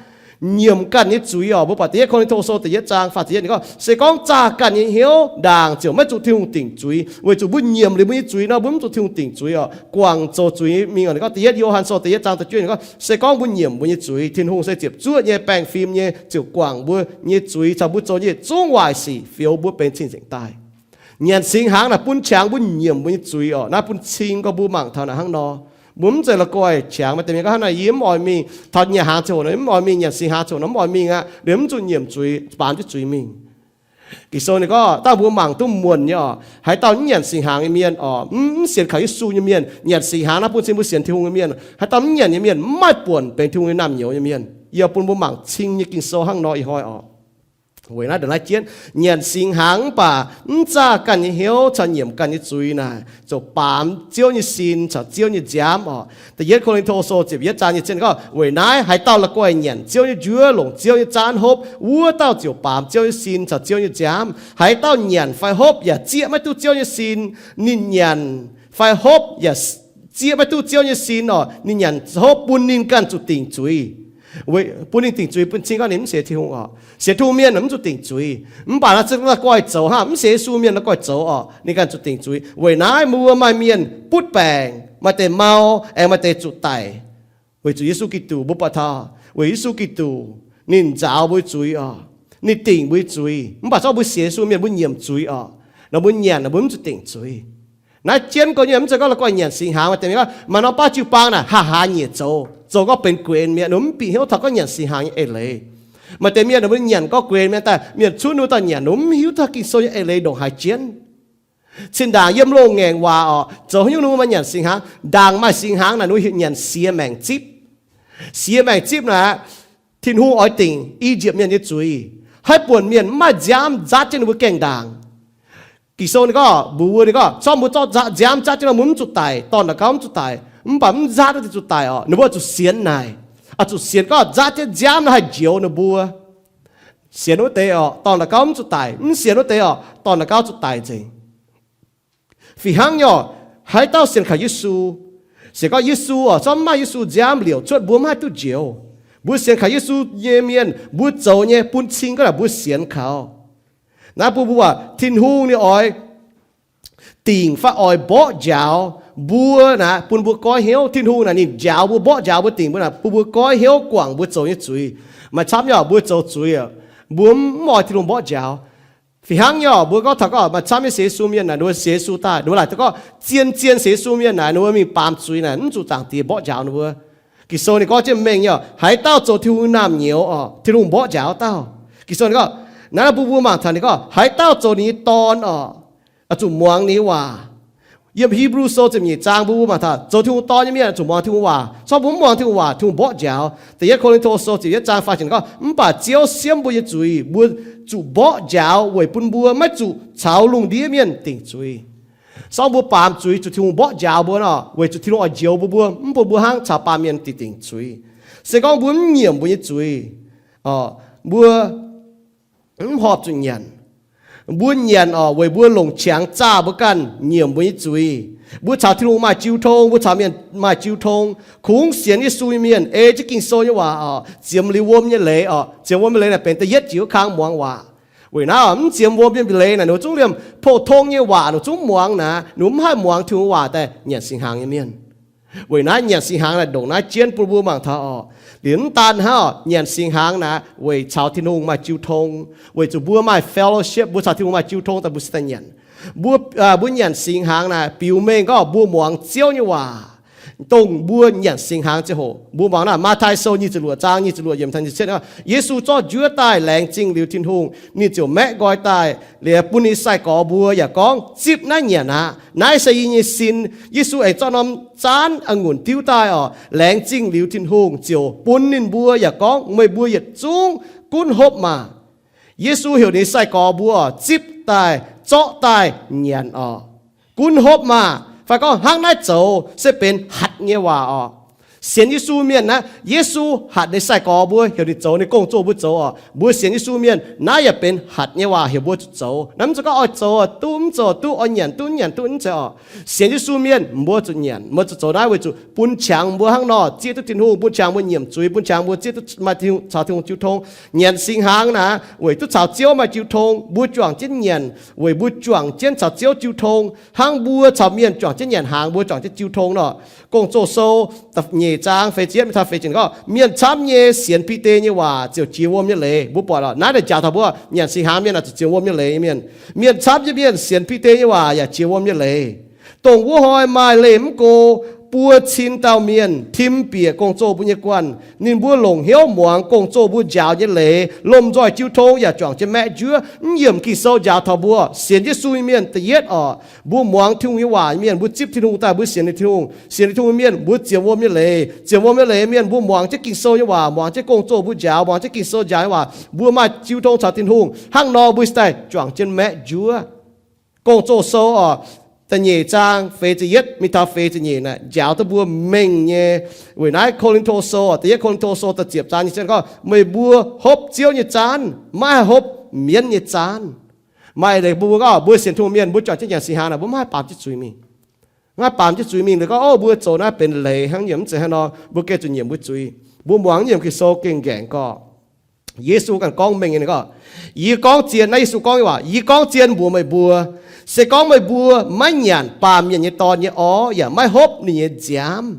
nyiemc ganh nyei zuiz oc. Mbuo buatc Da'yietv Ko^lin^to Sou da'yietv zaang faah ziepc yietv ninh gorngv, se gorngv zaah ganh nyei hnyouv ndaangc ziouc maiv zuqc Tin-Hungh dingc zuiz, weic zuqc mbuo nyiemc liuz mbuo nyei zuiz nor, mbuo mv zuqc Tin-Hungh dingc zuiz oc. Guangc zoux zuiz mingh oc. Ninh gorngv Da'yietv Yo^han Sou da'yietv zaang da'juov ninh gorngv, se gorngv mbuo nyiemc mbuo nyei zuiz, Tin-Hungh se ziepc zuoqv nyei, baengh fim nyei, ziouc guangc mbuo nyei zuiz caux mbuo zoux nyei zungv waaic sic, fioux mbuo benx cing-nzengc daaih. Nyanc singx hnaangx naaic bun qangx mbuo nyiemc mbuo nyei zuiz oc. Naaiv bun cing gorngv mbuo mangc taux naaic hnangv nor. Mbuo mv zeiz la'guaih qangx. Maaih deix mienh gorngv hnangv naaic, yie mv oix mingh taux nyanc hnaangx ziangh hoc, mv oix mingh nyanc singx hnaangx ziangh hoc nor, mv oix mingh aqv, liemh mv zuqc nyiemc zuiz, baamz jienv zuiz mingh. Ging-Sou ninh gorngv, dauh mbuo mangc duqv muonc nyei oc, haaix dauh mv nyanc singx hnaangx nyei mienh oc, mv, mv sienx kaux Yesu nyei mienh, nyanc singx hnaangx naaiv bun cing mbuo sienx Tin-Hungh nyei mienh, haaix dauh mv nyanc nyei mienh mv maaih buonc benx Tin-Hungh nyei naamh nyouz nyei mienh. Yie bun mbuo mangc cing nyei Ging-Sou hnangv nor ih hnoi oc. Weic naaiv ndongc naaiv jienv, nyanc singx hnaangx mv baac mv zaah ganh nyei hnyouv caux nyiemc ganh nyei zuiz naaic, ziouc baamz Ziouv nyei sin caux Ziouv nyei nziaamv oc. Da'yietv Ko^lin^to Sou ziepc yietv zaang nyei zienh gorngv, weic naaiv haaix dauh la'guaih nyanc Ziouv nyei njuov, longc Ziouv nyei zaanv hopv, wuov dauh ziouc baamz Ziouv nyei sin caux Ziouv nyei nziaamv. Haaix dauh nyanc fai hopv yaac zieqv maiv duqv Ziouv nyei sin, ninh nyanc fai hopv yaac zieqv maiv duqv Ziouv nyei sin oc. Ninh nyanc hopv bun ninh ganh zuqc dingc zuiz. Bun ninh dingc zuiz bun cing gorngv ninh mv sienx Tin-Hungh oc. Sienx Tin-Hungh mienh mv zuqc dingc zuiz. Mv baac naaiv se la'guaih zoux hnangv, mv sienx Yesu mienh la'guaih zoux oc, ninh ganh zuqc dingc zuiz. Weic naaiv mbuo maaih mienh butv baengc, maaih deix mau, aengx maaih deix zuqc daic. Weic zuqc Yesu Giduc, mbuo buatc taux weic Yesu Giduc, ninh nzaaux mbuo zuiz oc, ninh dingc mbuo zuiz. Mv baac zorqv mbuo sienx Yesu mienh mbuo nyiemc zuiz oc, nor mbuo nyanc mbuo mv zuqc dingc zuiz. Naaiv jienv gorngv nyei, mv zeiz gorngv la'guaih nyanc singx hnaangx maaih deix mienh gorngv, maaih norm baav jiu-baang naaic haa haa nyieqc zoux, zoux gorngv benx guenx mienh, ninh mv bieqc hnyouv taux gorngv nyanc singx hnaangx nyei eix leiz. Maaih deix mienh ninh mbuo nyanc gorngv guenx mienh daaih, mienh cuotv ninh mbuo daaih nyanc, ninh mv hiuv duqv Ging-Sou nyei eix leiz ndongc haaix jienv. Cin-ndaangc yiem loz-ngaengc waac oc, zoux haaix nyungc ninh mbuo maaih nyanc singx hnaangx? Ndaangc maaih singx hnaangx naaic ninh mbuo nyanc siex maengc zipv. Siex maengc zipv naaic, Tin-Hungh oix dingc I^yipv Mienh nyei zuiz. Haaix buonc mienh mv maaih nziaamv nzaatv jienv ninh mbuo gaengh ndaangc. Ging-Sou ninh gorngv, mbuox ninh gorngv, zorqv mbuo zorqv nziaamv nzaatv jienv nor, mbuo mv zuqc daic, dorn-daux gauv mv zuqc daic. Mv baac mv nzaatv wuov deix zuqc daic oc. Ninh mbuo zuqc sienx naaic, zuqc sienx gorngv nzaatv jienv nziaamv nor haih njoux ninh mbuo. Sienx wuov deix oc, dorn-daux gauv mv zuqc daic. Mv sienx wuov deix oc, dorn-daux gauv zuqc daic nzengc. Fih hnangv nyei oc, haaix dauh sienx kaux Yesu, sienx gorngv Yesu oc, zorqv mv maaih Yesu nziaamv liouc cuotv mbuo mv haih duqv njoux. Mbuo sienx kaux Yesu nyei mienh, mbuo zoux nyei bun cing gorngv naaic mbuo sienx kaux. Naaiv bun mbuo buatc Tin-Hungh ninh oix dingc fai oix mborqv njaaux Mbuo naaic bun mbuo goiv hnyouv, Tin-Hungh naaic ninh njaaux mbuo, mborqv njaaux mbuo, dingc mbuo naaic bun mbuo goiv hnyouv guangc mbuo zoux nyei zuiz. Maaih camv nyei mbuo zoux zuiz, mbuo mv oix Tin-Hungh mborqv njaaux. Fih hnangv nyei mbuo gorngv taux gorngv maaih camv nyei sienx Yesu mienh naaic, ninh mbuo sienx Yesu daaih, ninh mbuo laaic gorngv zien-zien sienx Yesu mienh naaic, ninh mbuo mingh baamz zuiz naaic, mv zuqc Zaangc Diex mborqv njaaux ninh mbuo. Ging-Sou ninh gorngv jienv mengh nyei, haaix dauh zoux Tin-Hungh naamh nyouz oc, Tin-Hungh mborqv njaaux wuov dauh. Ging-Sou ninh gorngv, naaiv bun mbuo mangc taux ninh gorngv haaix dauh zoux ninh nyei dorn oc, zuqc muangx ninh nyei waac. Yiem Hipv^lu Sou ziepc nyeic zaang mbuo mangc taux zoux Tin-Hungh dorn nyei mienh zuqc muangx Tin-Hungh waac. Corc mbuo mv muangx Tin-Hungh waac, Tin-Hungh mborqv njaaux. Da'yietv Ko^lin^to Sou ziepc yietv zaang faah ziepc gorngv, mv baac Ziouv siemv mbuo nyei zuiz, mbuo zuqc mborqv njaaux weic bun mbuo maiv zuqc caux lungh ndiev mienh dingc zuiz. Sorng mbuo baamz zuiz zuqc Tin-Hungh mborqv njaaux mbuo nor, weic zuqc Tin-Hungh oix njoux mbuo, mbuo mv bun mbuo hnangv caux baamh mienh dingc zuiz. Se gorngv mbuo mv nyiemc mbuo nyei zuiz, mbuo mv horpc zuqc nyanc. Mbuo nyanc oc, weic mbuo longc qangx zaah mbuo ganh nyiemc mbuo nyei zuiz. Mbuo caux Tin-Hungh maaih jiu tong, mbuo caux mienh maaih jiu tong. Kungx sienx Yesu nyei mienh ei jienv Ging-Sou nyei waac oc, ziemx liuz wuom nyei leiz oc. Ziemx wuom nyei leiz naaic benx da'yietv jiex wuov kang muangx waac. Weic naaiv mv ziemx wuom nyei leiz naaic, ninh zungv liemh pou-tong nyei waac ninh zungv muangx naaic, ninh mv haih muangx Tin-Hungh waac daaih nyanc singx hnaangx nyei mienh. Weic naaiv nyanc singx hnaangx naaic ndongc naaiv jienv bun mbuo mangc taux oc. Liuz mv daan hnangv oc, nyanc singx hnaangx naaic weic caux Tin-Hungh maaih jiu tong, weic zuqc mbuo maaih fellowship, mbuo caux Tin-Hungh maaih jiu tong daaih mbuo se daaih nyanc. Mbuo, mbuo nyanc singx hnaangx naaic biux mengh gorngv mbuo muangx Ziouv nyei waac. Dongh mbuo nyanc singx hnaangx ziangh hoc, mbuo muangx naaic Matv^tai Sou nyic ziepc luoqc zaang nyic ziepc luoqc yiemc, Yesu zorqv njuov daaih laengz zingh liuz Tin-Hungh, ninh ziouc maeqv nqoi daaih liuz bun ninh sai-gorx mbuo yaac gorngv, zipv naaiv nyanc aqv. Naaiv se yie nyei sin. Yesu aengx zorqv norm zaanv a'ngunc diuv daaih oc, laengz zingh liuz Tin-Hungh ziouc bun ninh mbuo yaac gorngv, meih mbuo yietc zungv gunv hopv maah! Yesu heuc ninh sai-gorx mbuo zipv daaih, zorqv daaih nyanc oc. Gunv hopv maah! Fai gorngv hnangv naaiv zoux se benx hatc nyei waac oc. Sienx Yesu mienh naaiv, Yesu hatc ninh sai-gorx mbuo, heuc ninh zoux, ninh gong-zoh mbuo zoux oc. Mbuo sienx Yesu mienh naaiv yaac benx hatc nyei waac heuc mbuo zuqc zoux. Naaiv mv zeiz gorngv oix zoux duqv mv zoux duqv, oix nyanc duqv mv nyanc duqv, mv zeiz oc. Sienx Yesu mienh mbuo zuqc nyanc, mbuo zuqc zoux naaiv weic zuqc bun qangx mbuo hnangv nor zieqv duqv Tin-Hungh, bun qangx mbuo nyiemc zuiz, bun qangx mbuo zieqv duqv maaih caux Tin-Hungh jiu tong. Nyanc singx hnaangx naaic weic duqv caux Ziouv maaih jiu tong. Mbuo juangc jienv nyanc weic mbuo juangc jienv caux Ziouv jiu tong, hnangv mbuo caux mienh juangc jienv nyanc hnaangx mbuo juangc jienv jiu tong nor. Gong-Zoh Sou nyeic zaang feix ziepc yietv mingh taux feix ziepc gorngv, mienh camv nyei sienx Bide nyei waac ziouc jiex wuom nyei leiz. Mbuo buatc oc, naaiv deix njaaux taux mbuo nyanc singx hnaangx mienh naaic zuqc jiex wuom nyei leiz mienh. Mienh camv nyei mienh sienx Bide nyei waac yaac jiex wuom nyei leiz. Dongh wuov hnoi maaih leih mv go buo cin dauh mienh tim bieqc gong-zoh mbuo nyei guanh. Ninh mbuo longc hnyouv muangx gong-zoh mbuo njaaux nyei leiz, lomh nzoih jiu tong yaac juangc jienv maeqv njuov. Mv yiemc Ging-Sou njaaux taux mbuo sienx Yesu nyei mienh da'yietv oc, mbuo muangx Tin-Hungh nyei waac nyei mienh, mbuo zipv Tin-Hungh daaih mbuo sienx Tin-Hungh. Sienx Tin-Hungh mienh mbuo ziemx wuom nyei leiz. Ziemx wuom nyei leiz mienh mbuo muangx jienv Ging-Sou nyei waac, muangx jienv gong-zoh mbuo njaaux, muangx jienv Ging-Sou njaaux nyei waac, mbuo maaih jiu tong caux Tin-Hungh. Hnangv nor mbuo se daaih juangc jienv maeqv njuov. Gong-Zoh Sou oc, da'nyeic zaang feix ziepc yietv mingh taux feix ziepc nyeic naaic njaaux duqv mbuo mengh nyei. Weic naaiv Ko^lin^to Sou, da'yietv Ko^lin^to Sou da'ziepc zaang nyei gorngv, meih mbuo hopv Ziouv nyei zaanv, maiv haih hopv mienv nyei zaanv. Maaih leiz mbuo gorngv mbuo sienx Tin-Hungh mienh mbuo juangc jienv nyanc singx hnaangx naaic mbuo maiv haih baamz jienv zuiz mingh. Maiv haih baamz jienv zuiz mingh. Ninh gorngv, ov, mbuo zoux naaiv benx leiz hnangv, nyiemc mv zeiz hnangv nor, mbuo gengh zuqc nyiemc mbuo zuiz. Mbuo muangx nyiemc Ging-Sou gengh nqaengc gorqv. Yesu ganh gorngv mengh nyei, ninh gorngv, yie gorngv zien, naaiv Yesu gorngv nyei waac, yie gorngv zien mbuox meih mbuo, se gorngv meih mbuo maiv nyanc Baamh Mienh nyei Dorn nyei orv yaac maiv hopv ninh nyei nziaamv,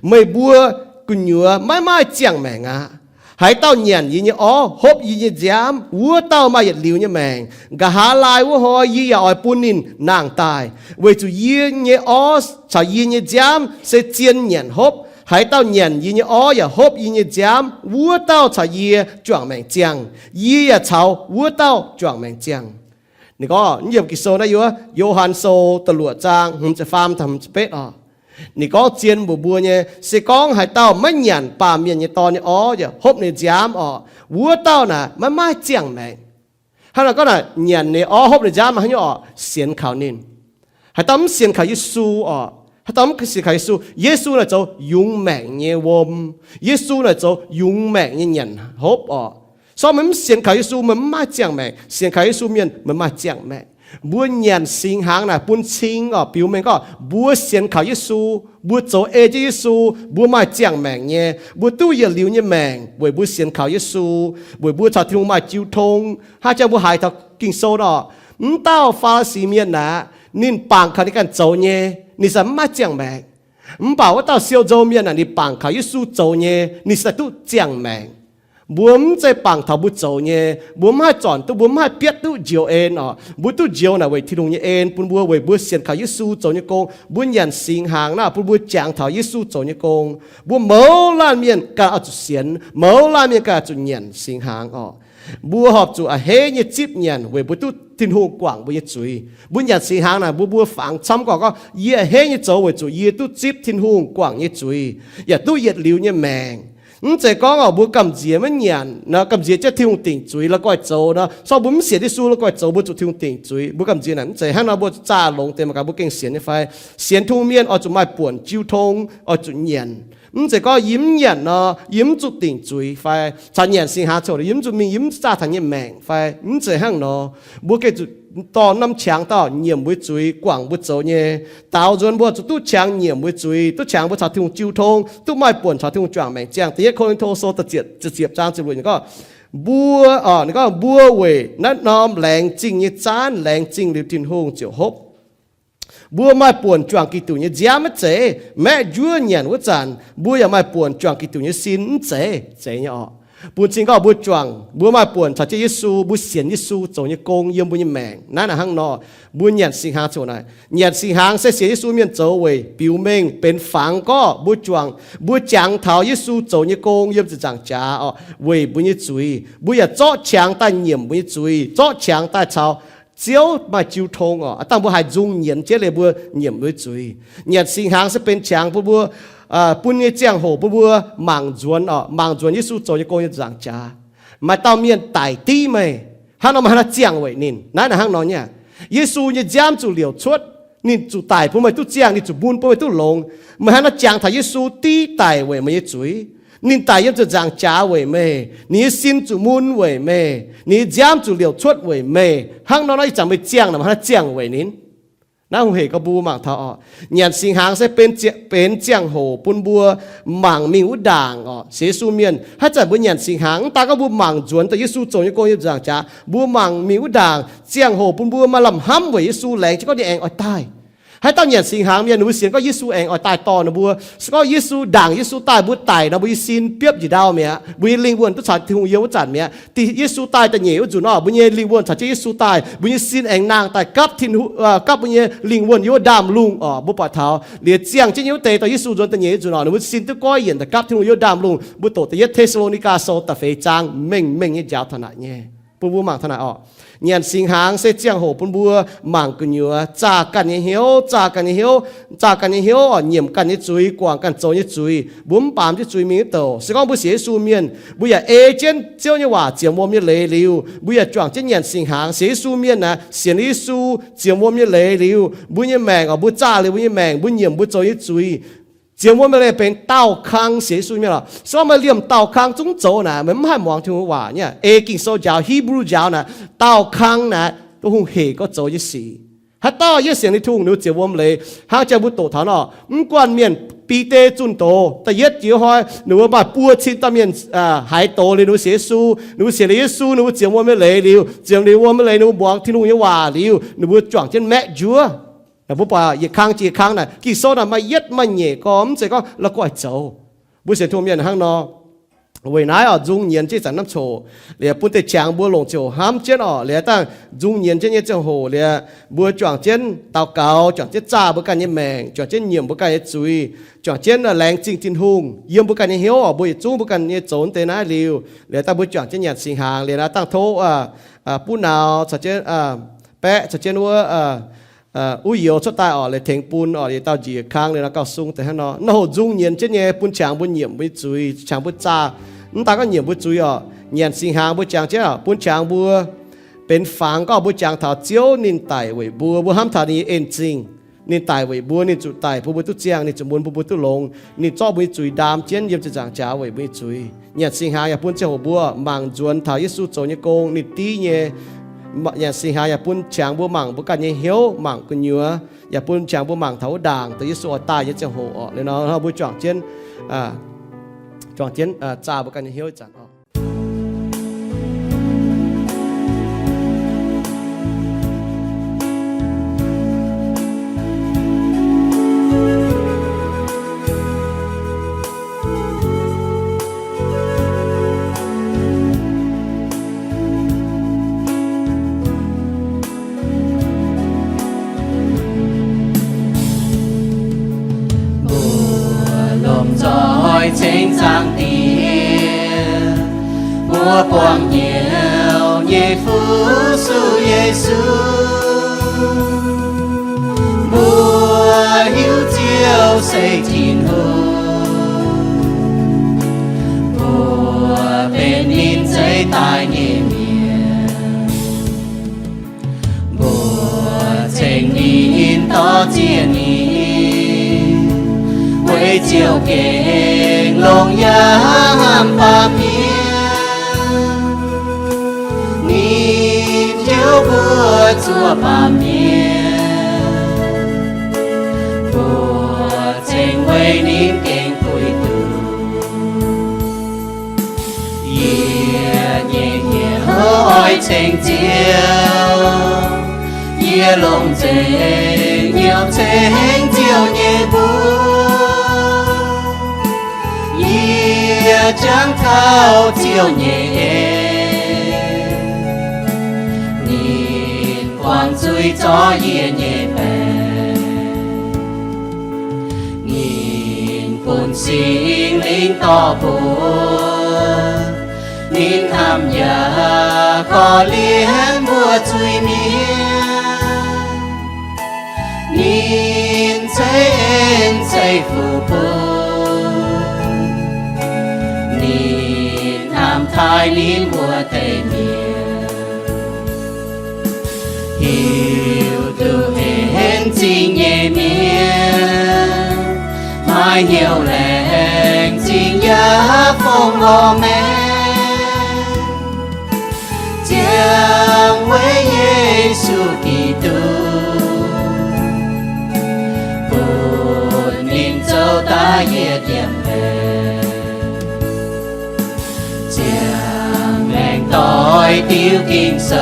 meih mbuo gu'nyuoz maiv maaih ziangh maengc aqv. Haaix dauh nyanc yie nyei orv, hopv yie nyei nziaamv, wuov dauh maaih yietc liuz nyei maengc. Nqa'haav laai wuov hnoi yie yaac oix bun ninh nangh daaih, weic zuqc yie nyei orv caux yie nyei nziaamv se zien nyanc hopv. Haaix dauh nyanc yie nyei orv yaac hopv yie nyei nziaamv, wuov dauh caux yie juangc maengc ziangh, yie yaac caux wuov dauh juangc maengc ziangh. Ninh gorngv, yiem Ging-Sou naaiv, Yo^han Sou da'luoqc zaang hmz ziepc faam taux hmz ziepc betv oc. Ninh gorngv zien mbuox mbuo nyei, se gorngv haaix dauh maiv nyanc Baamh Mienh nyei Dorn nyei orv yaac hopv ninh nziaamv oc, wuov dauh naaic maiv maaih ziangh maengc. Hnangv naaic gorngv naaic, nyanc ninh orv hopv ninh nziaamv hnangv nyei oc, sienx kaux ninh. Haaix dauh mv sienx kaux Yesu oc, haaix dauh mv sienx kaux Yesu, Yesu naaic zoux yungz maengc nyei wuom. Yesu naaic zoux yungz maengc nyei nyanc hopv oc. Sorng meih mv sienx kaux Yesu, meih mv maaih ziangh maengc. Sienx kaux Yesu mienh meih maaih ziangh maengc. Mbuo nyanc singx hnaangx naaic bun cing oc, biux mengh gorngv mbuo sienx kaux Yesu, mbuo zoux ei jienv Yesu, mbuo maaih ziangh maengc nyei, mbuo duqv yietc liuz nyei maengc weic mbuo sienx kaux Yesu, weic mbuo caux Tin-Hungh maaih jiu tong. Hnangv jang mbuo haiz taux Ging-Sou nor, mv dauh Faa^li^si mienh aqv, ninh bangc kaux ninh ganh zoux nyei, ninh se mv maaih ziangh maengc. Mv baac wuov dauh siou nzou mienh naaic ninh bangc kaux Yesu zoux nyei, ninh se duqv ziangh maengc. Mbuo mv zeiz bangc taux mbuo zoux nyei, mbuo mv haih zornc duqv, mbuo mv haih bietv duqv njoux en oc. Mbuo duqv njoux naaic weic Tin-Hungh nyei en bun mbuo, weic mbuo sienx kaux Yesu zoux nyei gong. Mbuo nyanc singx hnaangx naaic bun mbuo jangx taux Yesu zoux nyei gong. Mbuo mouz laanh mienh ganh oix zuqc sienx, mouz laanh mienh ganh oix zuqc nyanc singx hnaangx oc. Mbuo horpc zuqc a'hneiv nyei zipv nyanc weic mbuo duqv Tin-Hungh guangc mbuo nyei zuiz. Mbuo nyanc singx hnaangx naaic, mbuo, mbuo fangx camv gorngv, gorngv, yie a'hneiv nyei zoux weic zuqc yie duqv zipv Tin-Hungh guangc nyei zuiz, yaac duqv yietc liuz nyei maengc. Mv zeiz gorngv oc, mbuo gamh nziex maiv nyanc nor, gamh nziex jienv Tin-Hungh dingc zuiz la'guaih zoux nor, se gorngv mbuo mv sienx Yesu la'guaih zoux mbuo zuqc Tin-Hungh dingc zuiz. Mbuo gamh nziex naaic mv zeiz hnangv nor, mbuo zaah longx deix mangc gaax mbuo gengh sienx nyei fai? Sienx Tin-Hungh mienh oix zuqc maaih buonc jiu tong, oix zuqc nyanc. Mv zeiz gorngv yie mv nyanc nor, yie mv zuqc dingc zuiz fai? Caux nyanc singx hnaangx coc, yie mv zuqc mingh, yie mv zaah taux nyei maengc fai? Mv zeiz hnangv nor. Mbuo gengh zuqc dorh norm qangx daaih nyiemc mbuo zuiz, guangc mbuo zoux nyei, daaux nzuonx mbuo zuqc duqv qangx nyiemc mbuo zuiz, duqv qangx mbuo caux Tin-Hungh jiu tong, duqv maaih buonc caux Tin-Hungh juangc maengc ziangh. Da'yietv Ko^lin^to Sou da'ziepc zaang ziepc luoqc gorngv, mbuo, ninh gorngv mbuo weic naaiv norm laengz zingh nyei zaanv laengz zingh liuz Tin-Hungh ziouc hopv. Mbuo maaih buonc juangc Giduc nyei nziaamv maiv zeiz? Maeqv njuov nyanc wuov zanc, mbuo yaac maaih buonc juangc Giduc nyei sin mv zeiz? Zeiz nyei oc. Bun cing gorngv mbuo juangc, mbuo maaih buonc caux jienv Yesu, mbuo sienx Yesu zoux nyei gong yiem mbuo nyei maengc. Naaiv naaic hnangv nor, mbuo nyanc singx hnaangx coc naaic, nyanc singx hnaangx se sienx Yesu mienh zoux weic biux mengh benx fangx gorqv mbuo juangc, mbuo jangx taux Yesu zoux nyei gong yiem ziepc nzaangc jaax oc, weic mbuo nyei zuiz. Mbuo yaac zorqv qangx daaih nyiemc mbuo nyei zuiz, zorqv qangx daaih caux Ziouv maaih jiu tong oc. Aav dangh mbuo haiz nzung nyienz jienv liuz mbuo nyiemc mbuo nyei zuiz. Nyanc singx hnaangx se benx qangx bun mbuo, bun nyei ziangh hoc bun mbuo mangc nzuonx oc, mangc nzuonx Yesu zoux nyei gong nyei nzaangc jaax. Maaih dauh mienh daic div meih, hnangv nor meih hnangv naaiv ziangh weic ninh. Naaiv naaic hnangv nor nyei. Yesu nyei nziaamv zuqc liouc cuotv, ninh zuqc daic bun meih duqv ziangh, ninh zuqc mun bun meih duqv longx. Meih hnangv naaiv jangx taux Yesu div daic weic meih nyei zuiz. Ninh daic yiem ziepc nzaangc jaax weic meih. Ninh nyei sin zuqc mun weic meih. Ninh nyei nziaamv zuqc liouc cuotv weic meih. Hnangv nor naaiv ih zanc meih ziangh naaic, meih hnangv naaiv ziangh weic ninh. Naaiv hungh hec gorngv mbuo mangc taux oc. Nyanc singx hnaangx se benx, benx ziangh hoc bun mbuo mangc mingh wuov ndaangc oc. Sienx Yesu mienh, haaix zanc mbuo nyanc singx hnaangx, mv daan gorngv mbuo mangc nzuonx daaih Yesu zoux nyei gong yiem nzaangc jaax, mbuo mangc mingh wuov ndaangc, ziangh hoc bun mbuo maaih lamh hnamv weic Yesu laengz jienv gorngv ninh aengx oix daaih. Haaix dauh nyanc singx hnaangx mienh, ninh mbuo sienx gorngv Yesu aengx oix daaih dorh ninh mbuo. Se gorngv Yesu, ndaangc Yesu daaih, mbuo daic nor, mbuo nyei sin biopv njiec ndau mi'aqv. Mbuo nyei lingh wuonh duqv caux Tin-Hungh yiem wuov zanc mi'aqv. Yesu daaih da'nyeic wuov nzunc nor, mbuo nyei lingh wuonh caux jienv Yesu daaih, mbuo nyei sin aengx nangh daaih gapv Tin-Hungh, gapv mbuo nyei lingh wuonh yiem wuov ndaamv-lungh oc. Mbuo buatc taux liuz ziangh jienv nyei wuov deix dorh Yesu nzuonx da'nyeic wuov nzunc nor, ninh mbuo sin duqv goiv yienc daaih gapv Tin-Hungh yiem wuov ndaamv-lungh. Mbuo doqc da'yietv Te^saa^lo^ni^gaa Sou da'feix zaang mengh mengh nyei njaaux taux naaic nyei. Bun mbuo mangc taux naaic oc. Nyanc singx hnaangx se ziangh hoc bun mbuo mangc gu'nyuoz, zaah ganh nyei hnyouv, zaah ganh nyei hnyouv, zaah ganh nyei hnyouv oc, nyiemc ganh nyei zuiz, guangc ganh zoux nyei zuiz. Mbuo mv baamz jienv zuiz mingh wuov douc. Se gorngv mbuo sienx Yesu mienh, mbuo yaac ei jienv Ziouv nyei waac zienx wuom nyei leiz liuz, mbuo yaac juangc jienv nyanc singx hnaangx. Sienx Yesu mienh naaic, sienx Yesu zienx wuom nyei leiz liuz, mbuo nyei maengc oc, mbuo zaah liuz mbuo nyei maengc, mbuo nyiemc mbuo zoux nyei zuiz, zienx wuom nyei leiz benx daauh kang. Sienx Yesu mienh oc, se gorngv meih liemh daauh kang zungv zoux naaic, meih mv haih muangx Tin-Hungh waac nyei. Ei Ging-Sou njaaux, Hipv^lu njaaux naaic, daauh kang naaic duqv hungh hec gorngv zoux nyei sic. Haaix dauh yie sienx Tin-Hungh, ninh mbuo zienx wuom leiz, hnangv jang mbuo doqc taux nor, mv guanh mienh Bide zunh doz da'yietv jiex hnoi, ninh mbuo maaih buo cin dauh mienh haiz doz liuz ninh mbuo sienx Yesu. Ninh mbuo sienx liuz Yesu, ninh mbuo zienx wuom nyei leiz liuz, zienx liuz wuom nyei leiz ninh mbuo muangx Tin-Hungh nyei waac liuz, ninh mbuo juangc jienv maeqv njuov. Mbuo buatc yietc kang jiex yietc kang naaic, Ging-Sou naaic maaih yietv maaih nyeic gorx, mv zeiz gorngv la'guaih zoux. Mbuo sienx Tin-Hungh mienh hnangv nor, weic naaiv oc, nzung nyienz jienv ih zanc hnamv coc, liuz bun deix qangx mbuo longc ziouc hnamv jienv oc. Liuz dangh nzung nyienz jienv nyei ziangh hoc liuz, mbuo juangc jienv daux gaux, juangc jienv zaah mbuo ganh nyei maengc, juangc jienv nyiemc mbuo ganh nyei zuiz, juangc jienv laengz zingh Tin-Hungh yiem mbuo ganh nyei hnyouv oc. Mbuo yietc zungv mbuo ganh nyei zoux deix naaiv liuz, liuz dangh mbuo juangc jienv nyanc singx hnaangx liuz naaiv dangh tov buv naux caux jienv baeqv caux jienv wuov uv youz cuotv daaih oc, liuz tengx bun oc, liuz dauh njiec kang liuz nor gauh sung deix hnangv nor. Nor hoc nzung nyienz jienv nyei bun qangx mbuo nyiemc mbuo nyei zuiz, qangx mbuo zaah, mv daan gorngv nyiemc mbuo zuiz oc. Nyanc singx hnaangx mbuo jangx jienv oc, bun qangx mbuo benx fangx gorngv mbuo jangx taux Ziouv ninh daic weic mbuo, mbuo hnamv taux ninh nyei en-zingh. Ninh daic weic mbuo, ninh zuqc daic bun mbuo duqv ziangh, ninh zuqc mun bun mbuo duqv longx, ninh zorqv mbuo nyei zuiz ndaam jienv yiem ziepc nzaangc jaax weic mbuo nyei zuiz. Nyanc singx hnaangx yaac bun ziangh hoc mbuo mangc nzuonx taux Yesu zoux nyei gong, ninh div nyei. Nyanc singx hnaangx yaac bun qangx mbuo mangc mbuo ganh nyei hnyouv, mangc gu'nyuoz, yaac bun qangx mbuo mangc taux wuov ndaangc dongh Yesu oix daaih nyei ziangh hoc oc. Liuz nor mbuo juangc jienv, juangc jienv zaah mbuo ganh nyei hnyouv ih zanc oc. Mbuo buangh hnyouv nyei fu-sux Yesu. Mbuo hiuv Ziouv se Tin-Hungh. Mbuo benx ninh zeiv daaih nyei mienh. Mbuo ceng ninh dorh ziex ninh, weic Ziouv gengh longx yaac hnamv baamh mienh. Ninh hiuv mbuo zuov baamh mienh. Mbuo ceng weic ninh gengh puix duqv. Yie nyei hnyouv oix ceng Ziouv. Yie longc nzengc hnyouv ceng Ziouv nyei mbuox. Yie jangx taux Ziouv nyei en. Ninh buangh zuiz zorqv yie nyei baengc. Ninh bun Singx Lingh dorh mbuo. Ninh hnamv yaac korv-lienh mbuo zuiz-mienh. Ninh ceix en ceix fuqv bun. Ninh hnamv taaih ninh mbuo deix mienh. Hiuv duqv henv zingh nyei mienh, maaih hnyouv laengz zingh yaac fongc lorz maengc. Ziangh weic Yesu Giduc, bun ninh zoux daaih yie diemv maengc. Ziangh maengc doix diuv Ging-Sou,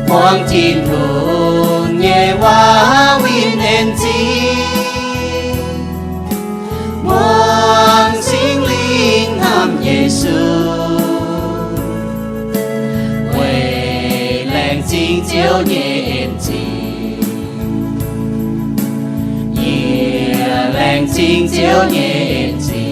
muangx Tin-Hungh nyei waac winh en zingh, muangx Singx Lingh hnamv Yesu, weic laengz zingh Ziouv nyei en zingh. Yie laengz zingh Ziouv nyei en zingh.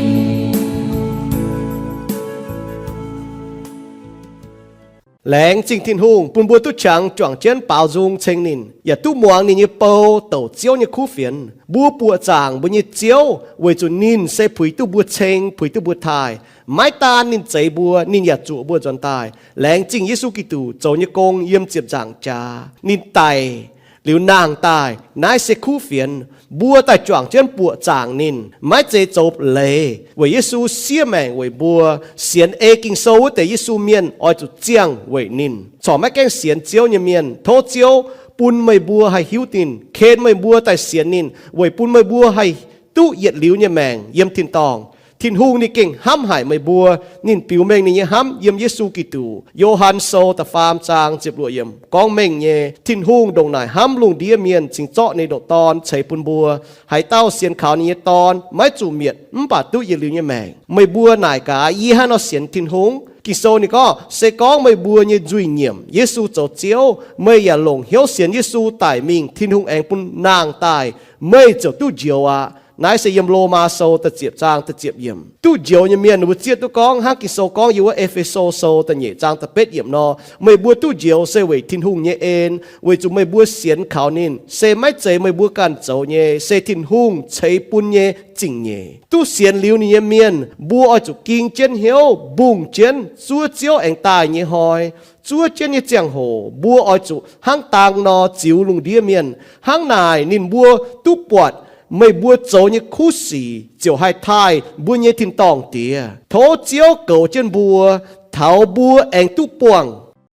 Laengz zingh Tin-Hungh bun mbuo duqv qangx juangc jienv baaux nzung ceng ninh, yaac duqv muangx ninh nyei bou douc Ziouv nyei kuv fienx. Mbuo buoqc zaangc mbuo nyei Ziouv weic zuqc ninh se puix duqv mbuo ceng, puix duqv mbuo taaih. Maiv daan ninh zeix mbuo, ninh yaac zuoqc mbuo nzuonx daaih. Laengz zingh Yesu Giduc zoux nyei gong yiem ziepc nzaangc jaax. Ninh daic liuz nangh daaih, naaiv se kuv fienx. Mbuo daaih juangc jienv buoqc zaangc ninh, maiv zeiz zoux leiz, weic Yesu siev maengc weic mbuo, sienx ei Ging-Sou wuov deix Yesu mienh oix zuqc ziangh weic ninh. Corc maiv gaengh sienx Ziouv nyei mienh, tov Ziouv bun meih mbuo haih hiuv ninh, ken meih mbuo daaih sienx ninh, weic bun meih mbuo haih duqv yietc liuz nyei maengc yiem tin-dorngh. Tin-Hungh ninh gengh hnamv haic meih mbuo. Ninh biux mengh ninh nyei hnamv yiem Yesu Giduc. Yo^han Sou da'faam zaang ziepc luoqc yiemc gorngv mengh nyei, Tin-Hungh ndongc naaic hnamv lungh ndiev mienh cingx zorqv ninh nyei ndoqc Dorn ceix bun mbuo. Haaix dauh sienx kaux ninh nyei Dorn maiv zuqc mietc, mv baac duqv yietc liuz nyei maengc. Meih mbuo naaic gaax, yie hnangv nor sienx Tin-Hungh? Ging-Sou ninh gorngv, se gorngv meih mbuo nyei nzuih nyiemc Yesu zoux Ziouv, meih yaac longc hnyouv sienx Yesu daic mingh, Tin-Hungh aengx bun nangh daaih, meih ziouc duqv njoux aqv. Naaiv se yiem Lomaa Sou da'ziepc zaang da'ziepc yiemc. Duqv njoux nyei mienh mbuo zieqv duqv gorngv hnangv Ging-Sou gorngv yiem wuov E^fe^so Sou da'nyeic zaang da'betv yiemc nor, meih mbuo duqv njoux se weic Tin-Hungh nyei en, weic zuqc meih mbuo sienx kaux ninh. Se maiv zeiz meih mbuo ganh zoux nyei, se Tin-Hungh ceix bun nyei zingh nyeic. Duqv sienx liuz ninh nyei mienh, mbuo oix zuqc ging jienv hnyouv, mbungh jienv zuov Ziouv aengx daaih nyei hnoi, zuov jienv nyei ziangh hoc, mbuo oix zuqc hnangv dang nor ziux lungh ndiev mienh. Hnangv naaic ninh mbuo duqv buatc meih mbuo zoux nyei kuv sic ziouc haih taaih mbuo nyei tin-dorngh Diex. Tov Ziouv goux jienv mbuo, taux mbuo aengx duqv buangh